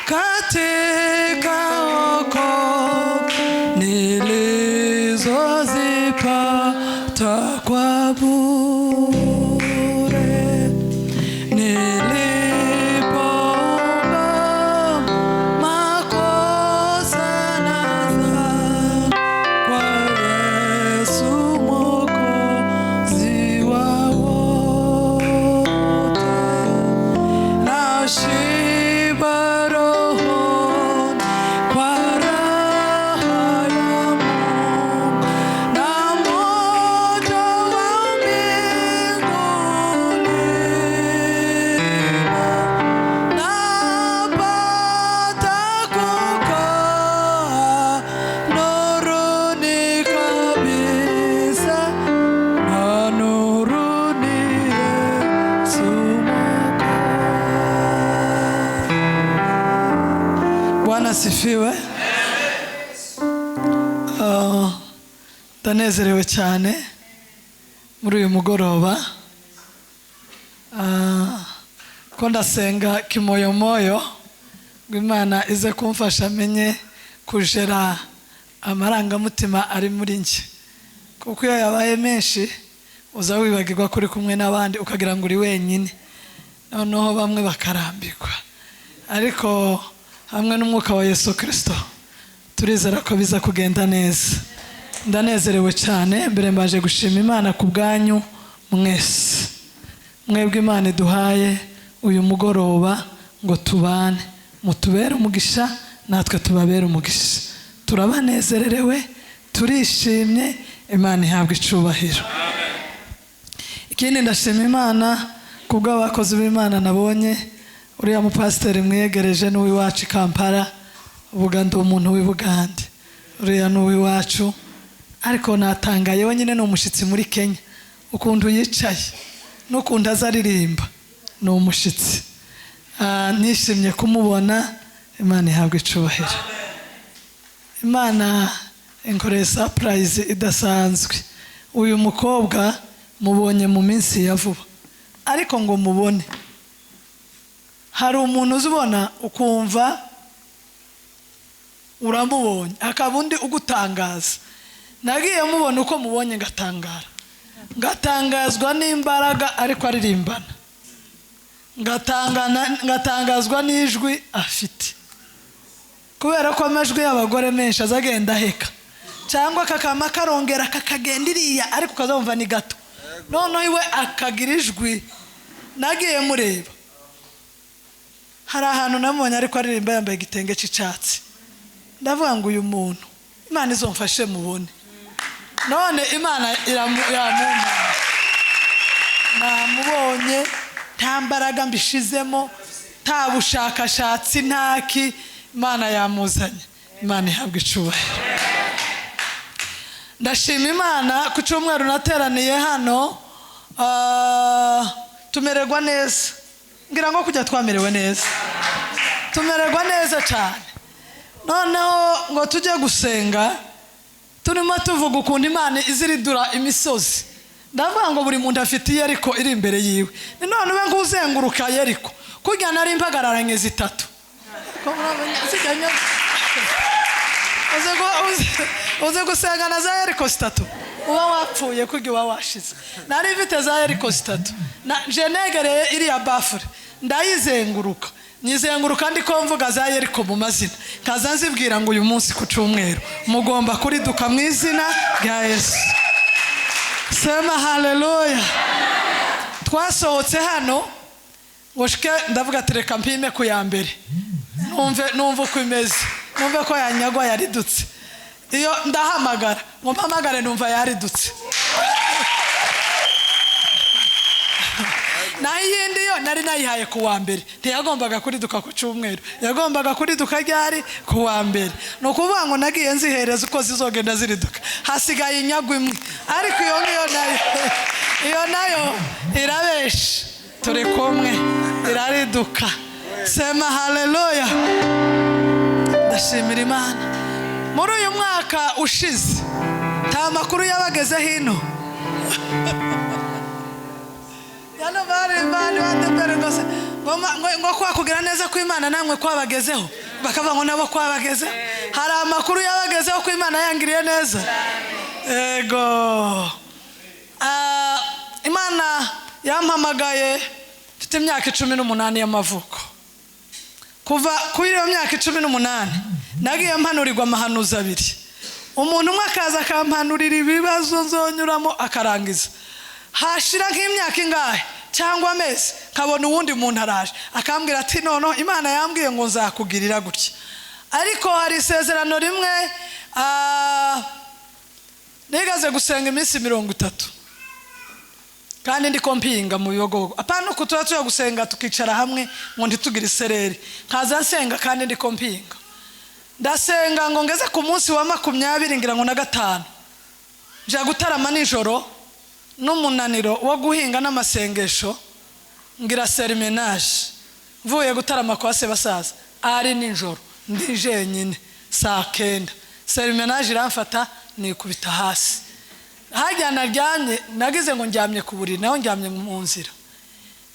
Katika wokovu nilizozipata kwa bure, nilipoungama makosa na dhambi, kwa Yesu Mwokozi wa wote. Nashiba rohoni kwa raha ya Mungu na moto wa mbinguni, napata kukaa nuruni kabisa, na nuruni Yesu Mwokozi. Bwana asifiwe. Ndanezerewe cyane muri uyu mugoroba. Ko ndasenga kimoyomoyo ngo Imana ize kumfasha menye kujera amarangamutima ari muri njye, kuko iyo yabaye menshi uza wibagirwa ko uri kumwe n'abandi, ukagira ngo uri wenyine, noneho bamwe bakarambirwa. Ariko hamwe n'umwuka wa Yesu Kirisito turizera ko biza kugenda neza. Ndanezerewe cyane. Mbere mbaje gushima Imana ku bwanyu mwese, mwebwe Imana iduhaye uyu mugoroba ngo tubane, mutubere umugisha natwe tubabere umugisha. Turabanezererewe, turishimye. Imana ihabwa icubahiro. Ikindi, ndashima Imana ku bw'abakozi b'Imana nabonye. Uriya mupasiteri mwiyegereje n'uw'iwacu i Kampala. Uvuga ndi umuntu w'i Bugande, uriya ni uw'iwacu. Ariko natangaye, wenyine ni umushyitsi muri Kenya. Ukuntu yicaye n'ukuntu aza aririmba, ni umushyitsi. Nishimye kumubona. Imana ihabwa icubahiro. Imana inkoreye surprise idasanzwe. Uyu mukobwa mubonye mu minsi ya vuba, ariko ngo mubone, hari umuntu uzibona ukumva uramubonye, hakaba undi ugutangaza. Nagiye mubona, uko mubonye ngatangara, ngatangazwa n'imbaraga ariko aririmbana, ngatangazwa n'ijwi afite, kubera ko amajwi y'abagore menshi aza agenda aheka cyangwa kakama karongera kakagenda iriya, ariko ukazumva ni gato. Noneho iwe akagira ijwi. Nagiye mureba, hari ahantu namubonye ariko aririmba yambaye igitenge cy'icyatsi, ndavuga ngo uyu muntu Imana izomfashe mubone. None Imana iramumpa, namubonye. Nta mbaraga mbishizemo, nta bushakashatsi, ntaki, Imana yamuzanye. Imana ihabwa icubahiro. Ndashima Imana ku cyumweru nateraniye hano, tumererwa neza. Ngira ngo kujya twamerewe neza, tumererwa neza cyane. Noneho ngo tujye gusenga, turimo tuvuga ukuntu Imana iziridura imisozi. Ndavuga ngo buri muntu afite iye ariko iri imbere yiwe. Ni none ube nguzenguruka Yeriko kurya nari mpagararanye zitatu. Uzi gusenga na za Yeriko zitatu, uba wapfuye kurya, uba washize. Nari mfite za Yeriko zitatu. Nje negereye iriya baffle, ndayizenguruka, nyizenguruka ndiko mvuga za Yeriko mu mazina, nkaza nzibwira ngo uyu munsi ku cyumweru mugomba kuriduka mu izina rya Yesu. Sema haleluya. Twasohotse hano ngo shike, ndavuga ati reka mpime ku ya mbere, numve uko imeze, numve ko yanyagwa yaridutse. Iyo ndahamagara ngo mpamagare, numva yaridutse. Naho iyindi yo nari nayihaye ku wa mbere, ntiyagombaga kuriduka ku cyumweru, yagombaga kuriduka ryari? Ku wa mbere. Ni ukuvuga ngo nagiye nzihereza uko zizogenda ziriduka, hasigaye inyagwa imwe, ariko iyo ngiyo nayo, iyo nayo irabesha, turi kumwe, irariduka. Sema haleluya. Ndashimira Imana. Muri uyu mwaka ushize nta makuru yabageze hino hano, bari bari batembere ngo Ngo kwakugira neza kw'Imana namwe kwabagezeho, bakavuga ngo nabo kwabagezeho. Hari amakuru yabagezeho ko Imana yangiriye neza. Ego, Imana yampamagaye mfite imyaka 18 y'amavuko. Kuva kuri iyo myaka 18 nagiye mpanurirwa amahanuzi abiri. Umuntu umwe akaza akampanurira ibibazo nzonyuramo, akarangiza. Hashira nk'imyaka ingahe cyangwa amezi, nkabona uwundi muntu araje akambwira ati: "Noneho Imana yambwiye ngo nzakugirira gutya." Ariko hari isezerano rimwe. Nigaze gusenga iminsi 30 kandi ndi kompinga mu Bibogobogo. Apana uku tuba tuja gusenga tukicara hamwe ngo ntitugire isereri. Nkaza nsenga kandi ndi kompinga, ndasenga ngo ngeze ku munsi wa 25, nja gutarama nijoro n'umunaniro wo guhinga n'amasengesho, ngira surmenage. Mvuye gutarama kwa sebasaza ari nijoro, ndi jenyine, saa 9, surmenage iramfata, nikubita hasi. Hajya naryamye, nagize ngo ndyamye ku buriri, naho ndyamye mu nzira.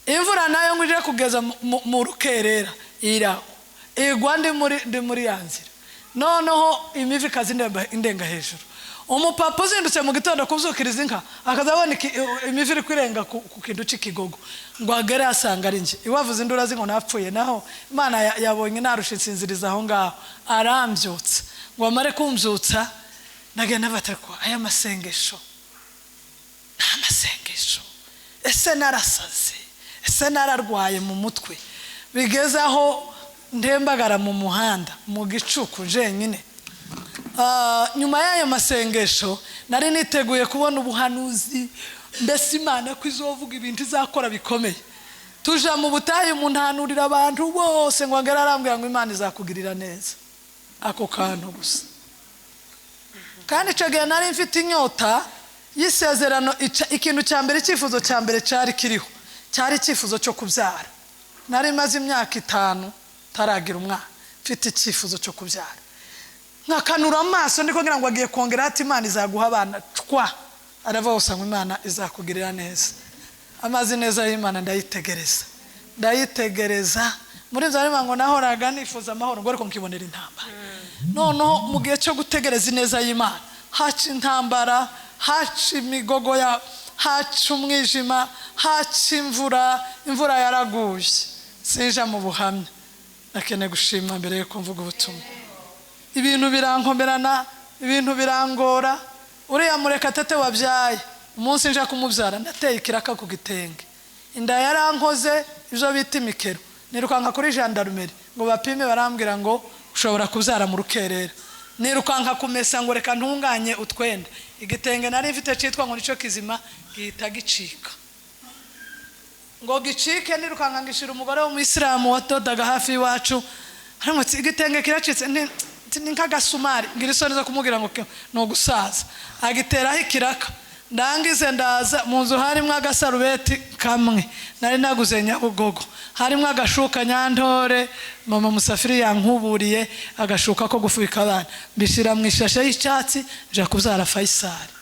Imvura nayo ngo ije kugeza mu rukerera iragwa, igwa ndi muri ya nzira. Noneho imivi ikaza indenga hejuru. Umupapa uzindutse mu gitondo kubyukiriza inka akaza abona imivi iri kwirenga ku kintu cy'ikigogo, ngo agere asanga ari njye. Iwavuze induru azi ngo napfuye, naho Imana yabonye narusha insinziriza aho ngaho, arambyutsa. Ngo amare kumbyutsa, nagenda bata ko aya masengesho ni amasengesho. Ese narasaze? Ese nararwaye mu mutwe bigeze aho ntembagara mu muhanda mu gicuku jenyine? Nyuma y'ayo masengesho nari niteguye kubona ubuhanuzi, mbese Imana ko izovuga ibintu izakora bikomeye. Tuja mu butayu, umuntu abantu bose, ngo angere arambwira ngo Imana izakugirira neza. Ako kantu gusa. Kandi icyo gihe nari mfite inyota y'isezerano. Ikintu cya mbere, icyifuzo cya mbere cyari kiriho, cyari icyifuzo cyo kubyara. Nari maze imyaka 5 taragira umwana, mfite icyifuzo cyo kubyara. Nkakanura amaso ndiko ngira ngo agiye kongera ati: "Imana izaguha abana." Cwa aravuga gusa ngo: "Imana izakugirira neza." Amazi neza y'Imana ndayitegereza, ndayitegereza. Muri ibyo harimo ngo nahoraga nifuza amahoro, ngo ariko nkibonera intambara. Noneho mu gihe cyo gutegereza ineza y'Imana, haca intambara, haca imigogo ya, haca umwijima, haca imvura. Imvura yaraguye. Sinja mu buhamya, nakeneye gushima mbere yuko mvuga ubutumwa. Ibintu birankomerana, ibintu birangora. Uriya Murekatete wabyaye, umunsi nja kumubyara nateye ikiraka ku gitenge, inda yarankoze ibyo bita imikero. Nirukanka kuri gendarmerie ngo bapime, barambwira ngo ushobora kubyara mu rukerera. Nirukanka kumesa ngo reka ntunganye utwenda, igitenge nari mfite cyitwa ngo nicyo kizima gihita gicika. Ngo gicike, nirukanka ngishira umugore w'umuyisilamu wadodaga hafi y'iwacu. Aramutse igitenge kiracitse, ni nk'agasumari, ngira isoni zo kumubwira ngo ni ugusaza. Agiteraho ikiraka. Ndangize ndaza mu nzu, harimo agasarubeti kamwe nari naguze Nyabugogo, harimo agashuka Nyantore mama Musafiri yankuburiye, agashuka ko gufubika abana. Mbishyira mu ishashe y'icyatsi, nja kubyara Fayisari.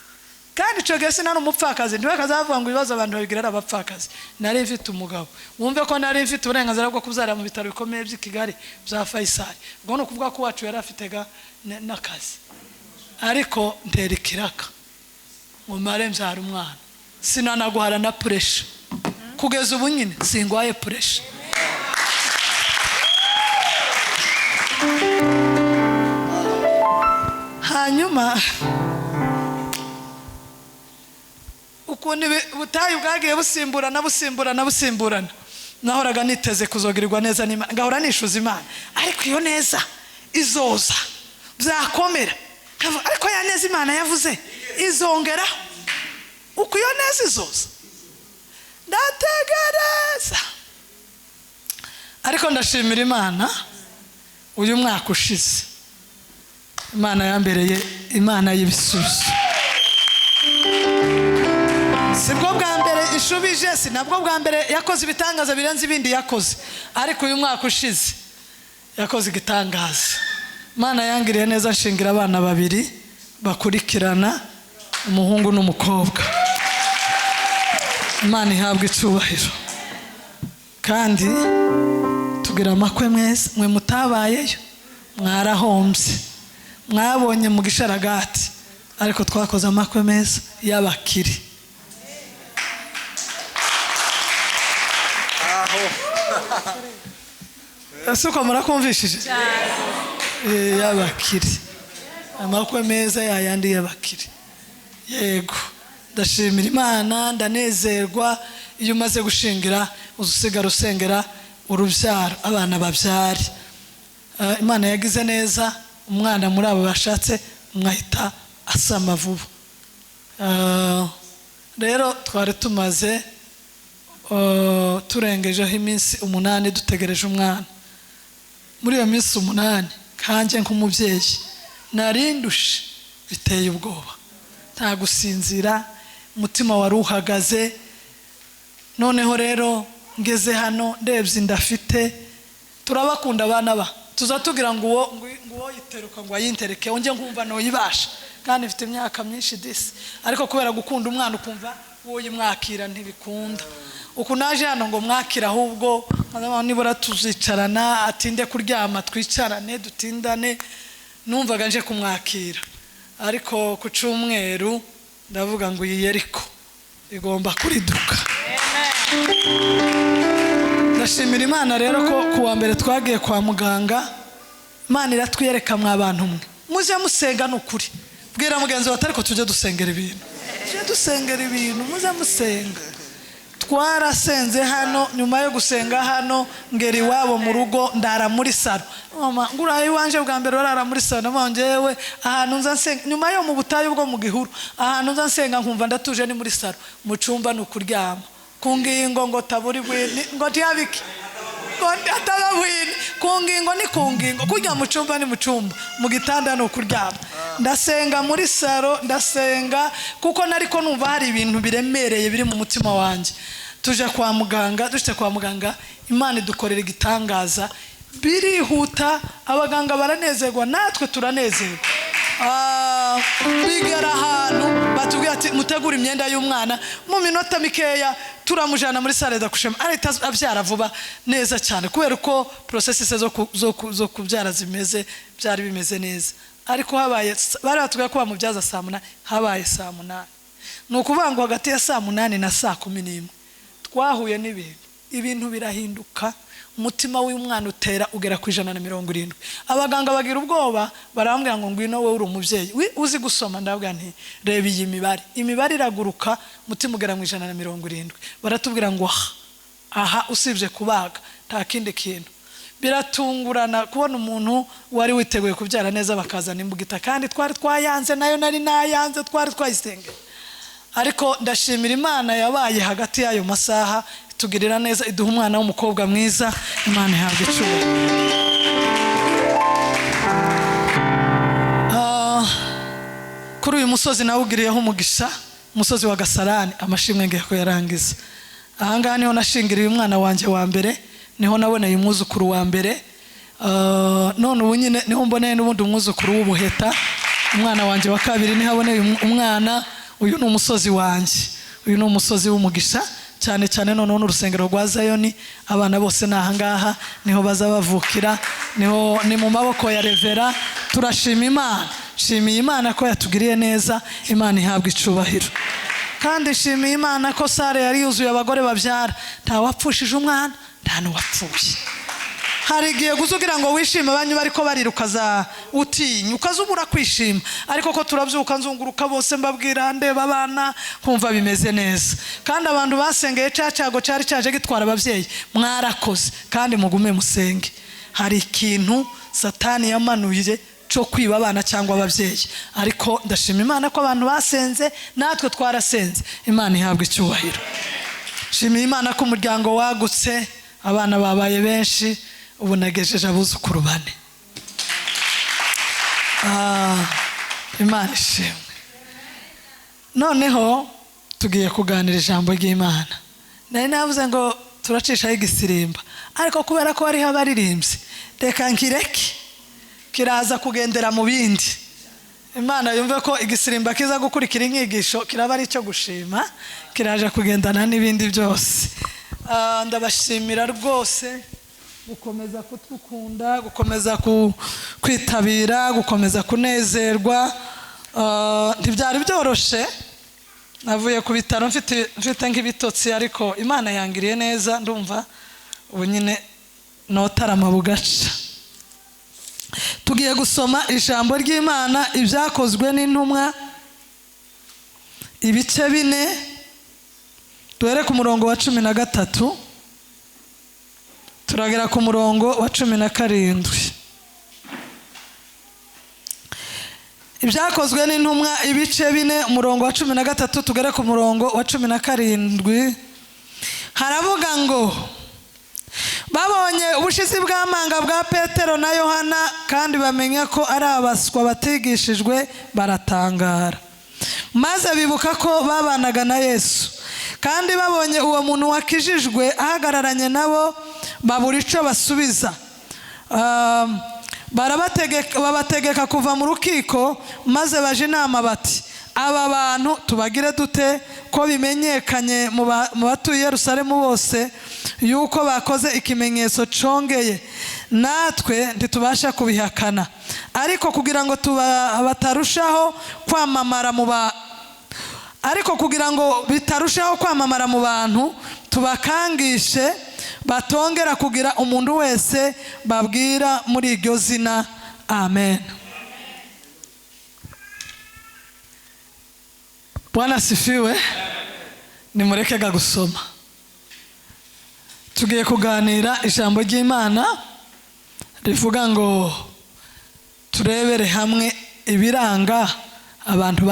Kandi icyo gihe sinari umupfakazi. Ntibakazavuga ngo ibibazo abantu babigira ari abapfakazi. Nari mfite umugabo. Wumve ko nari mfite uburenganzira bwo kubyara mu bitaro bikomeye by'i Kigali bya Fayisari. Ubwo ni ukuvuga ko uwacu yari afite n'akazi, ariko ntera ikiraka ngo mare mbyara umwana. Sinanaguhara na pressure. Kugeza ubu nyine singwaye pressure. Hanyuma ukuntu ubutayu bwagiye busimburana, busimburana, busimburana, nahoraga niteze kuzogirirwa neza n'Imana, ngahora nishuza Imana, ariko iyo neza izoza byakomera. Ariko ya neza Imana yavuze izongeraho, uko iyo neza izoza, ndategereza. Ariko ndashimira Imana, uyu mwaka ushize Imana yambereye Imana y'ibisubizo. Si bwo bwa mbere ishubije, si nabwo bwa mbere yakoze ibitangaza birenze ibindi yakoze, ariko uyu mwaka ushize yakoze igitangaza. Imana yangiriye neza, nshingira abana babiri bakurikirana, umuhungu n'umukobwa. Imana ihabwa icyubahiro. Kandi tugira amakwe mwese, mwe mutabayeyo mwarahombye, mwabonye mu gisharagati, ariko twakoze amakwe meza y'abakiri. Ese uko murakumvishije? Y'abakiri, amakwe meza yayandi y'abakiri. Yego, ndashimira Imana, ndanezerwa. Iyo umaze gushingira usigara usengera urubyaro, abana babyare. Imana yagize neza, umwana muri abo bashatse mwahita asama vuba. Rero twari tumaze turengejeho iminsi 8 dutegereje umwana. Muri iyo minsi 8 kanjye nk'umubyeyi narindushe biteye ubwoba, nta gusinzira, umutima wari uhagaze. Noneho rero ngeze hano ndebye indafite, turabakunda abana ba tuza tugira ngo uwo yiteruka ngo ayintereke, onge nkumva noyibasha, kandi mfite imyaka myinshi disi, ariko kubera gukunda umwana ukumva wowe mwakira ntibikunda. Uku naje hano ngo mwakira, ahubwo nibura tuzicarana, atinde kuryama twicarane dutindane, numvaga nje kumwakira. Ariko ku cyumweru ndavuga ngo iyi Yeriko igomba kuriduka. Ndashimira Imana rero ko kuwa mbere twagiye kwa muganga, Imana iratwiyereka mwa bantu mwe mujye musenga nukuri. Bwira mugenzi wawe ariko tujye dusengera ibintu, tujye dusengera ibintu, mujye musenga. Twarasenze hano, nyuma yo gusenga hano ngera iwabo mu rugo ndara muri saro. Mama nguraye iwanje bwa mbere barara muri saro, mama njyewe ahantu nza nsenga nyuma yo mu butayu bwo mu gihuru, ahantu nza nsenga nkumva ndatuje ni muri saro, mu cyumba ni ukuryama. Ku ngingo ngo taburi bwini ngo ntiyabike ngo ataba bwini, ku ngingo ni ku ngingo, kujya mu cyumba ni mu cyumba, mu gitanda ni ukuryama. Ndasenga muri saro, ndasenga kuko nariko numva hari ibintu biremereye biri mu mutima wanjye. Tuje kwa muganga, dushite kwa muganga, Imana idukorera igitangaza, birihuta, abaganga baranezerwa natwe turanezerwa. Bigera ahantu batubwira ati mutegure imyenda y'umwana, mu minota mikeya turamujana muri sale d'accouchement, arahita abyara vuba neza cyane, kubera uko processes zo kubyara zimeze, byari bimeze neza. Ariko habaye, bari batubwiye ko bamubyaza saa 8, habaye saa 8. Ni ukuvuga ngo hagati ya saa 8 na saa 11 twahuye n'ibintu, ibintu birahinduka, umutima w'umwana utera ugera ku 170. Abaganga bagira ubwoba, barambwira ngo ngwino wowe uri umubyeyi uzi gusoma. Ndabwira nti reba iyi mibare, imibare iraguruka, umutima ugera mu 170. Baratubwira ngo aha usibye kubaga nta kindi kintu. Biratungurana kubona umuntu wari witeguye kubyara neza bakazana imbugita, kandi twari twayanze, nayo nari nayanze, twari twayisengeye. Ariko ndashimira Imana yabaye hagati y'ayo masaha tugirira neza, iduha umwana w'umukobwa mwiza. Imana ihabwa icyubahiro. Kuri uyu musozi nawugiriyeho umugisha, umusozi wa Gasarani, amashimwe ngiye kuyarangiza. Aha ngaha niho nashingiriye umwana wanjye wa mbere, niho naboneye umwuzukuru wa mbere. None ubu nyine niho mboneye n'ubundi umwuzukuru w'ubuheta, umwana wanjye wa kabiri niho aboneye umwana. Uyu ni umusozi wanjye, uyu ni umusozi w'umugisha cyane cyane. Noneho n'urusengero rwa Zayoni, abana bose ni aha ngaha, niho baza bavukira, niho ni mu maboko ya Revera. Turashima Imana, shimiye Imana ko yatugiriye neza, Imana ihabwa icubahiro. Kandi shimiye Imana ko sare yari yuzuye abagore babyara, nta wapfushije umwana, nta n'uwapfuye. Hari igihe guza ugira ngo wishime abanyu bariko bariruka za utinya ukazubura kwishima, ariko ko turabyuka nzunguruka bose mbabwira ndeba abana nkumva bimeze neza. Kandi abantu basengeye cya cyago cyari cyaje gitwara ababyeyi, mwarakoze kandi mugume musenge. Hari ikintu Satani yamanuye cyo kwiba abana cyangwa ababyeyi, ariko ndashima Imana ko abantu basenze, natwe twarasenze. Imana ihabwa icyubahiro. Shimiye Imana ko umuryango wagutse, abana babaye benshi, ubu nagejeje abuzukuru 4. Imana ishimwe. Noneho tugiye kuganira ijambo ry'Imana. Nari navuze ngo turacishaho igisirimba, ariko kubera ko hariho abaririmbyi, reka nkireke kiraza kugendera mu bindi. Imana yumve ko igisirimba kiza gukurikira inyigisho kiraba ari icyo gushima, kiraje kugendana n'ibindi byose. Ndabashimira rwose gukomeza kutwukunda, gukomeza kwitabira, gukomeza kunezerwa. Ntibyari byoroshe, navuye ku bitaro mfite nk'ibitotsi, ariko Imana yangiriye neza, ndumva ubu nyine notarama bugaca. Tugiye gusoma ijambo ry'Imana, ibyakozwe n'intumwa ibice 4, duhere ku murongo wa 13 turagera ku murongo wa 17. Ibyakozwe n'intumwa ibice 4 umurongo wa 13 tugere ku murongo wa 17, haravuga ngo babonye ubushizi bw'amanga bwa Petero na Yohana, kandi bamenya ko ari abaswa batigishijwe, baratangara. Maze bibuka ko babanaga na Yesu, kandi babonye uwo muntu wakijijwe ahagararanye nabo, babura ico basubiza. Babategeka kuva mu rukiko, maze baje inama bati: aba bantu tubagire dute, ko bimenyekanye mu batuye Yerusalemu bose yuko bakoze ikimenyetso congeye, natwe ntitubasha kubihakana. Ariko kugira ngo batarushaho kwamamara mu ariko kugira ngo bitarushaho kwamamara mu bantu, tubakangishe batongera kugira umuntu wese babwira muri iryo zina. Amen. Bwana sifiwe. Nimureke gusoma, tugiye kuganira ijambo ry'Imana rivuga ngo turebere hamwe ibiranga abantu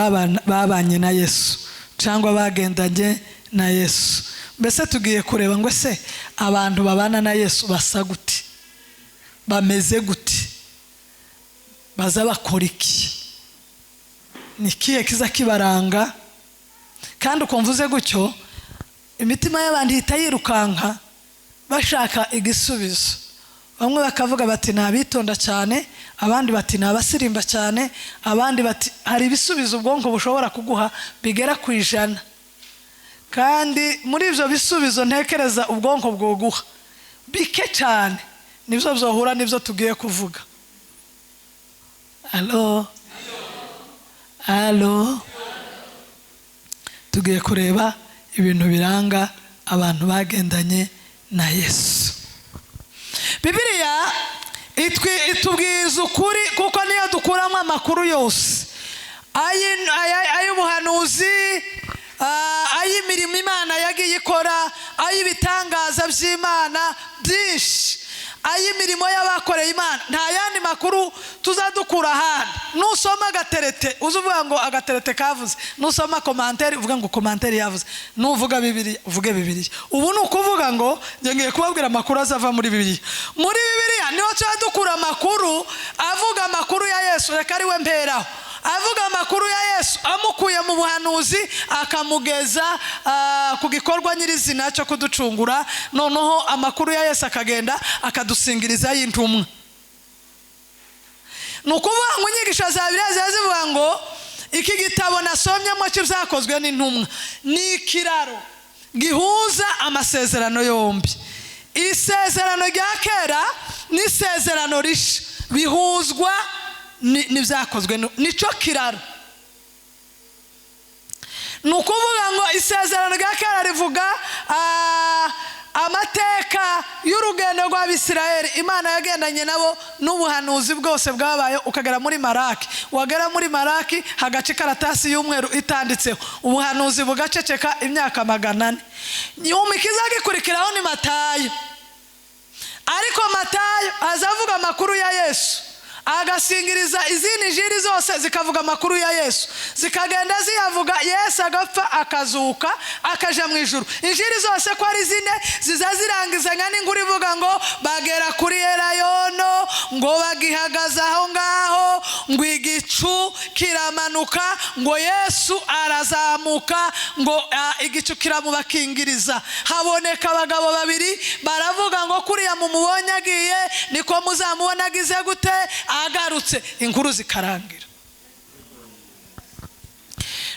babanye na Yesu cyangwa bagendanye na Yesu. Mbese tugiye kureba ngo se abantu babana na Yesu basa gute, bameze gute, baza bakora iki, ni kiye kiza kibaranga. Kandi ukumvuze gutyo imitima y'abantu ihita yirukanka bashaka igisubizo. Bamwe bakavuga bati nabitonda cyane, abandi bati nabasirimba cyane, abandi bati hari ibisubizo ubwonko bushobora kuguha bigera ku 100. Kandi muri ibyo bisubizo ntekereza ubwonko bwoguha bike cyane nibyo byohura nibyo tugiye kuvuga. Allo, allo. Tugiye kureba ibintu biranga abantu bagendanye na Yesu. Bibiliya itubwiza ukuri, kuko niyo dukuramo amakuru yose, ay'ubuhanuzi, ay'imirimo Imana yagiye ikora, ay'ibitangaza by'Imana byinshi, ay'imirimo y'abakoreye Imana. Nta yandi makuru tuzadukura ahandi. Nusoma agaterete uzuvuga ngo agaterete kavuze, nusoma komanteri uvuga ngo komanteri yavuze, nuvuga Bibiliya uvuge Bibiliya. Ubu ni ukuvuga ngo ngiye kubabwira amakuru azava muri Bibiliya. Muri Bibiliya niho tuzadukura amakuru avuga amakuru ya Yesu. Reka ari we mperaho avuga amakuru ya Yesu, amukuye mu buhanuzi akamugeza ku gikorwa nyirizina cyo kuducungura. Noneho amakuru ya Yesu akagenda akadusingiriza y'intumwa. Ni ukuvuga ngo inyigisho za Bibiliya zivuga ngo iki gitabo nasomyemo cy'ibyakozwe n'intumwa ni ikiraro gihuza amasezerano yombi. Isezerano rya kera n'isezerano risha bihuzwa n'ibyakozwe, nico kiraro. Ni ukuvuga ngo isezerano rya kera rivuga amateka y'urugendo rw'Abisirayeli, Imana yagendanye nabo n'ubuhanuzi bwose bwabaye, ukagera muri Maraki. Wagera muri Maraki hagaca ikaratasi y'umweru itanditseho ubuhanuzi bugaceceka imyaka 400. Nyuma ikizagikurikiraho ni Matayo. Ariko Matayo azavuga amakuru ya Yesu, agasingiriza izindi njiri zose zikavuga amakuru ya Yesu, zikagenda ziyavuga. Yesu agapfa akazuka akaja mu ijuru. Injiri zose ko ari zine ziza zirangizanya n'inkuru ivuga ngo bagera kuri Elayono, ngo bagihagaze aho ngaho, ngo igicu kiramanuka, ngo Yesu arazamuka, ngo igicu kiramubakingiriza. Haboneka abagabo babiri baravuga ngo kuriya mumubonye agiye niko muzamubona agize gute agarutse. Inkuru zikarangira.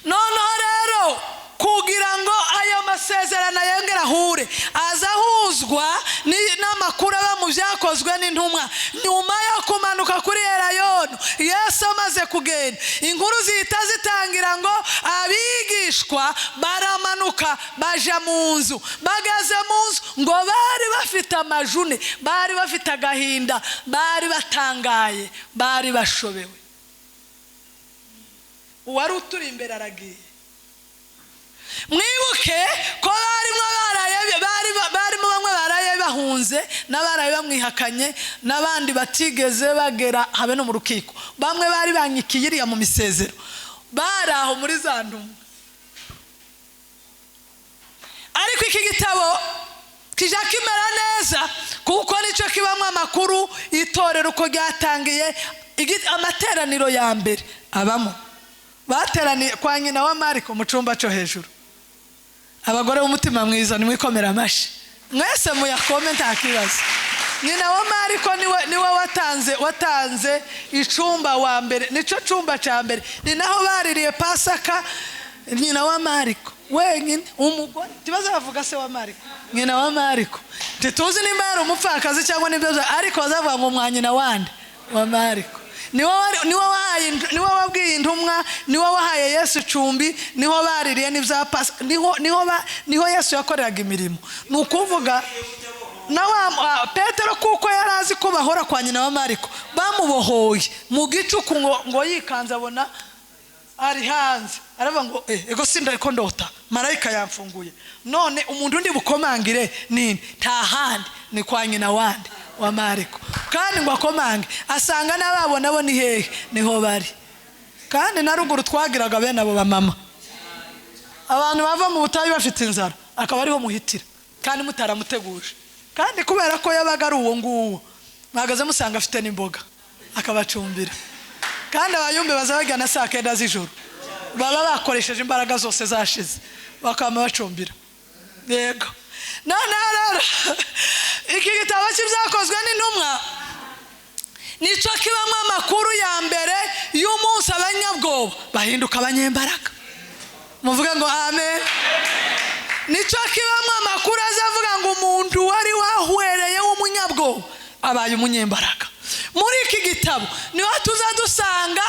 Noneho rero ku Kugira ngo ayo masezerano yongere ahure, aza ahuzwa n'amakuru aba mu Byakozwe n'Intumwa. Nyuma yo kumanuka kuri Elayono, Yesu amaze kugenda, inkuru zihita zitangira ngo abigishwa baramanuka baja mu nzu. Bageze mu nzu, ngo bari bafite amajune, bari bafite agahinda, bari batangaye, bari bashobewe. Uwari uturi imbere aragiye. Mwibuke ko barimo baraye, barimo bamwe baraye bahunze, n'abaraye bamwihakanye, n'abandi batigeze bagera habe no mu rukiko. Bamwe bari banyikiye iriya mu misezero, bari aho muri za ntumwa. Ariko iki gitabo kijya kimera neza, kuko nicyo kibamo amakuru itorero uko ryatangiye. Amateraniro ya mbere abamo, bateraniye kwa nyina wa Mariko mu cyumba cyo hejuru. Abagore b'umutima mwiza, nimwikomera amashyi mwese, muyakome, nta kibazo. Nyina wa Mariko niwe watanze icumba wa mbere, nicyo cyumba cya mbere, ni naho baririye Pasaka. Nyina wa Mariko wenyine, umugore, ntibazavuga se wa Mariko, nyina wa Mariko. Ntituzi nimba yari umupfakazi cyangwa nibyo, ariko bazavuga ngo mwa nyina wande wa Mariko. Niwe wabwiye intumwa, niwe wahaye Yesu icumbi, niho baririye n'ibya Pasaka, niho Yesu yakoreraga imirimo. Ni ukuvuga na wa Petero, kuko yari azi ko bahora kwa nyina wa Mariko, bamubohoye mu gicuku, ngo yikanze abona ari hanze, aravuga ngo: "Ego, sinda ko ndota, marayika yamfunguye. None umuntu undi bukomangire ni nta handi, ni kwa nyina wande wa Mariko." Kandi ngo akomange, asanga n'ababo nabo ni hehe? Niho bari. Kandi na ruguru twagiraga bene abo bamama, abantu bava mu butayu bafite inzara, akaba ariho muhitira kandi mutaramuteguje. Kandi kubera ko yabaga ari uwo nguwo, mwagaze musanga afite n'imboga, akabacumbira. Kandi abayumbe baza bagana saa 9 z'ijoro, baba bakoresheje imbaraga zose zashize, bakaba bacumbira. Yego. Noneho rero iki gitabo cy'Ibyakozwe n'Intumwa nicyo kibamo amakuru ya mbere y'umunsi abanyabwoba bahinduka abanyembaraga. Muvuge ngo amen. Nicyo kibamo amakuru azavuga ngo umuntu wari wahwereye w'umunyabwoba abaye umunyembaraga. Muri iki gitabo niho tuza dusanga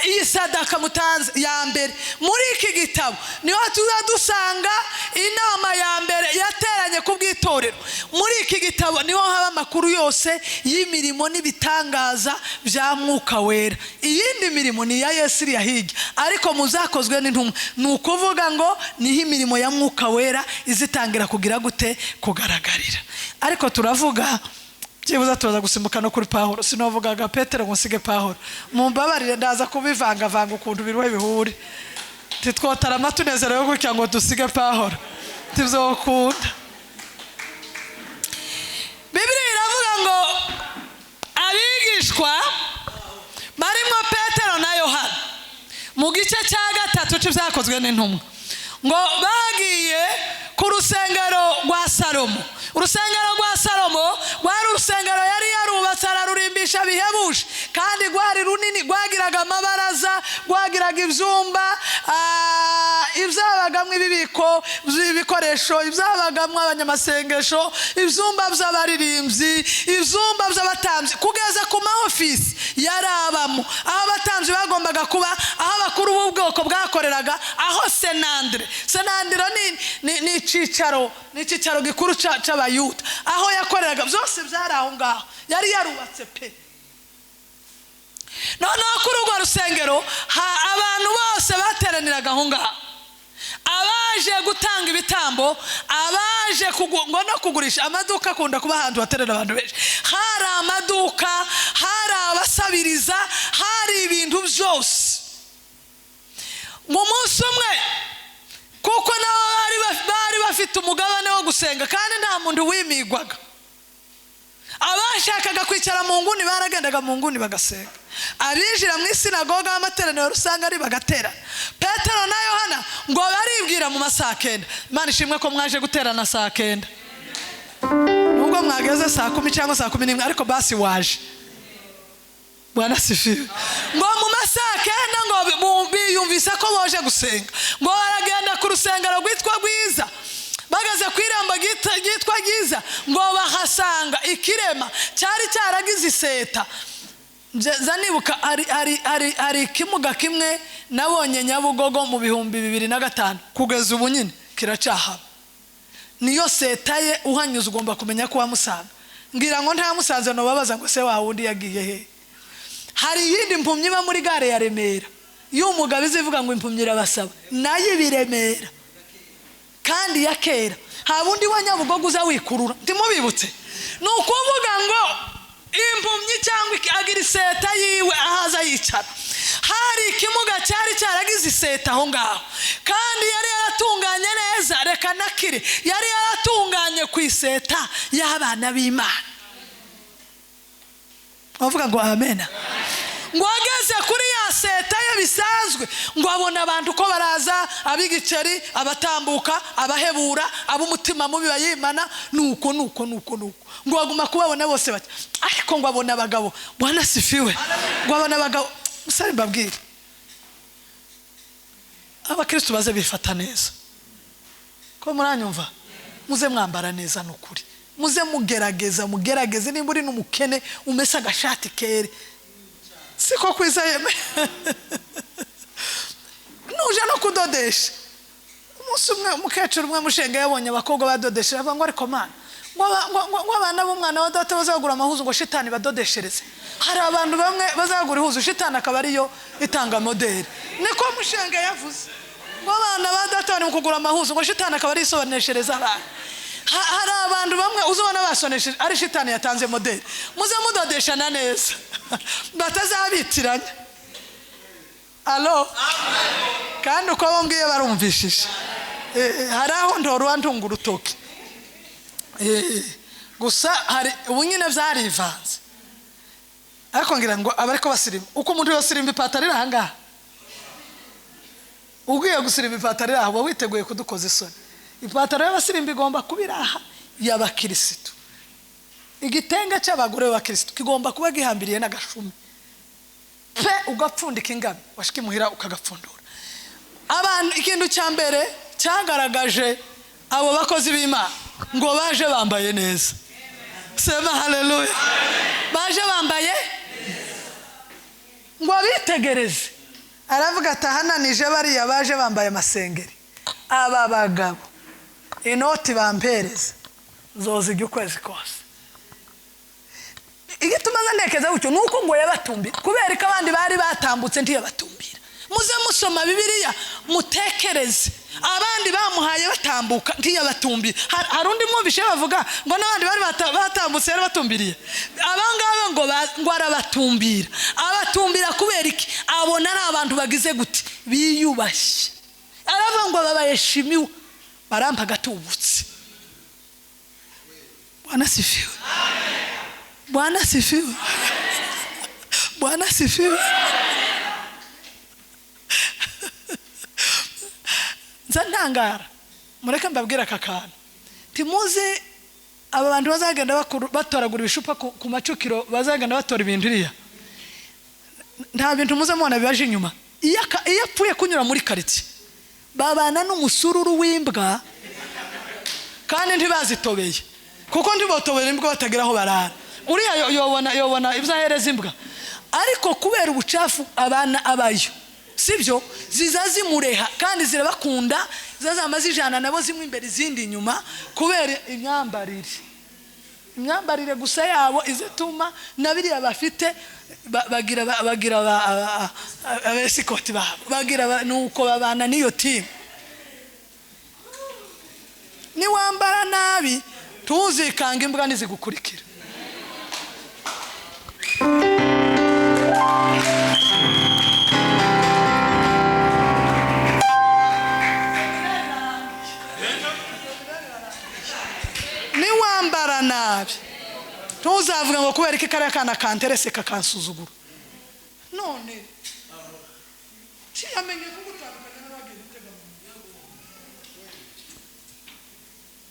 iyi sadaka mutanze ya mbere. Muri iki gitabo niho tuza dusanga inama ya mbere yateranye ku bw'itorero. Muri iki gitabo niho haba amakuru yose y'imirimo n'ibitangaza bya Mwuka Wera. Iyindi mirimo ni iya Yesu iriya hirya, ariko mu Zakozwe n'Intumwa, ni ukuvuga ngo niho imirimo ya Mwuka Wera izitangira kugira gute? Kugaragarira. Ariko turavuga byibuze, turaza gusimbuka no kuri Pahoro. Sinavugaga Petero ngo nsige Pahoro, mumbabarire, ndaza kubivangavanga ukuntu biruhe bihure. Titwotarama tunezerewe gutya ngo dusige Pahoro, tizokunda. Bibiliya iravuga ngo abigishwa barimo Petero na Yohana, mu gice cya 3 cy'Ibyakozwe n'Intumwa, ngo bagiye ku rusengero rwa Salomo. Urusengero rwa Salomo rwari urusengero yari yarubatse, ararurimbisha bihebuje, kandi rwari runini, rwagiraga amabaraza, rwagiraga ibyumba, ibyabagamo ibibiko by'ibikoresho, ibyabagamo abanyamasengesho, ibyumba by'abaririmbyi, ibyumba by'abatambyi, kugeza ku ma ofisi yari abamo, aho abatambyi bagombaga kuba, aho abakuru b'ubwoko bwakoreraga, aho senandire. Senandiro ni icyicaro gikuru cy'Abayuda, aho yakoreraga, byose byari aho ngaho yari yarubatse pe. Noneho kuri urwo rusengero abantu bose bateraniraga aho ngaho, abaje gutanga ibitambo, abaje ngo no kugurisha. Amaduka akunda kuba ahantu haterera abantu benshi. Hari amaduka, hari abasabiriza, hari ibintu byose. Mu munsi umwe, kuko nabo bari bafite umugabane wo gusenga, kandi nta muntu wimigwaga, abashakaga kwicara mu nguni baragendaga mu nguni bagasenga, abinjira mu isinagoga y'amateraniro rusange ari bagaterana. Petero na Yohana ngo baribwira mu masaa 9. Imana ishimwe ko mwaje guterana saa 9, nubwo mwageze saa 10 cyangwa saa 11, ariko basi waje. Bwana sifiwe. Ngo mu masaa 9 ngo biyumvira. Yumvise ko boje gusenga, ngo baragenda ku rusengero rwitwa Rwiza. Bageze ku irembo ryitwa Ryiza, ngo bahasanga ikirema cyari cyaragize iseta. Nza nibuka hari ikimuga kimwe nabonye Nyabugogo mu 2005, kugeza ubu nyine kiracyahaba. Niyo seta ye, uhanyuze ugomba kumenya ko wamusanga. Ngira ngo ntamusanze nobabaza ngo se wa wundi yagiye he. Hari iyindi mpumyi iba muri gare ya Remera y'umugabo izivuga ngo impumyi irabasaba, nayo ibiremera kandi ya kera. Nta wundi wa Nyabugogo uza wikurura, ntimubibutse. Ni ukuvuga ngo impumyi cyangwa agira iseta yiwe ahaza yicara. Hari ikimuga cyari cyaragize iseta aho ngaho, kandi yari yaratunganye neza. Reka nakire, yari yaratunganye ku iseta y'abana b'Imana. Bavuga ngo amena. Ngo ageze kuri ya seta ye bisanzwe, ngo abona abantu ko baraza, ab'igiceri, abatambuka, abahebura, ab'umutima mubi bayimana, nuko nuko nuko nuko. Ngo baguma kubabona bose bati, ariko ngo abona abagabo. Bwana sifiwe. Ngo abona abagabo. Musare mbabwire, abakristo baze bifata neza. Ko muranyumva? Muze mwambara neza nukuri. Muze mugerageza, mugerageze. Nimba uri n'umukene umese agashati kere, siko kwiza yeme. Nuje no kudodesha. Umunsi umwe umukecuru umwe mushenge yabonye abakobwa badodesha, avuga ngo ariko mana, ngo abana b'umwana wa data bazagura amahuzu ngo shitani badodeshereze. Hari abantu bamwe bazagura ihuzu shitani akaba ariyo itanga modeli. Niko mushenge yavuze, ngo abana ba data bari mu kugura amahuzu ngo shitani akaba ariyo isobaneshereza abana. Hari abantu bamwe uzubona basonesheje ari shitani yatanze modeli. Muze mudodeshana neza batazabitiranya. Alo, kandi uko bombwiye barumvishije. Hari aho ntoruwa ntunga urutoki. Gusa hari ubu nyine byarivanze, ariko ngira ngo abariko basirima, uko umuntu yosirimba ipataro iri ahangaha, ugiye gusirimba ipataro iri aha uba witeguye kudukoza isoni. Ipataro y'abasirimba igomba kuba iri aha y'abakirisitu. Igitenge cy'abagore b'abakirisitu kigomba kuba gihambiriye n'agashumi pe, ugapfundika ingano washika imuhira ukagapfundura. Abantu, ikintu cya mbere cyagaragaje abo bakozi b'Imana, ngo baje bambaye neza. Sema haleluya. Baje bambaye, ngo bitegereze. Aravuga ati ahananije bariya baje bambaye amasengeri, aba bagabo inoti bampereza zozijya ukwezi kose. Igituma ntekeza gutyo nuko ngo yabatumbira, kubera ko abandi bari batambutse ntiyabatumbira. Muze musoma Bibiliya mutekereze, abandi bamuhaye batambuka ntiyabatumbira. Hari undi mwumvishe bavuga ngo n'abandi bari batambutse yari batumbiriye. Abangaba ngo arabatumbira. Abatumbira kubera iki? Abona ari abantu bagize gute, biyubashye. Aravuga ngo babayeshimiwe, barampa agatubutse. Bwana sifiwe. Bwana sifiwe. Bwana sifiwe. Nza ntangara, mureke mbabwire aka kantu. Timuzi aba bantu bazagenda batoragura ibishupa ku macukiro, bazagenda batora ibintu iriya. Nta bintu muze mubona bibaje inyuma. Iyo apfuye kunyura muri quartier, babana n'umusururu w'imbwa kandi ntibazitobeye, kuko ntibotobera imbwa batagira aho barara. Uriya yobona ibyo ahereza imbwa, ariko kubera ubucafu abana abayo, sibyo, ziza zimureha kandi zirabakunda, zazama zijana nabo zimwe imbere izindi inyuma, kubera imyambarire. Imyambarire gusa yabo izituma na biriya bafite bagira abesikoti babo, bagira nuko babana n'iyo team. Niwambara nabi tuzikanga imbwa nizigukurikira. Niwambara nabi tuzavuga ngo kubera iki kariya kana kanterese kakansuzugura. None ciyamenye kugutandukanya n'abagiye gutega mu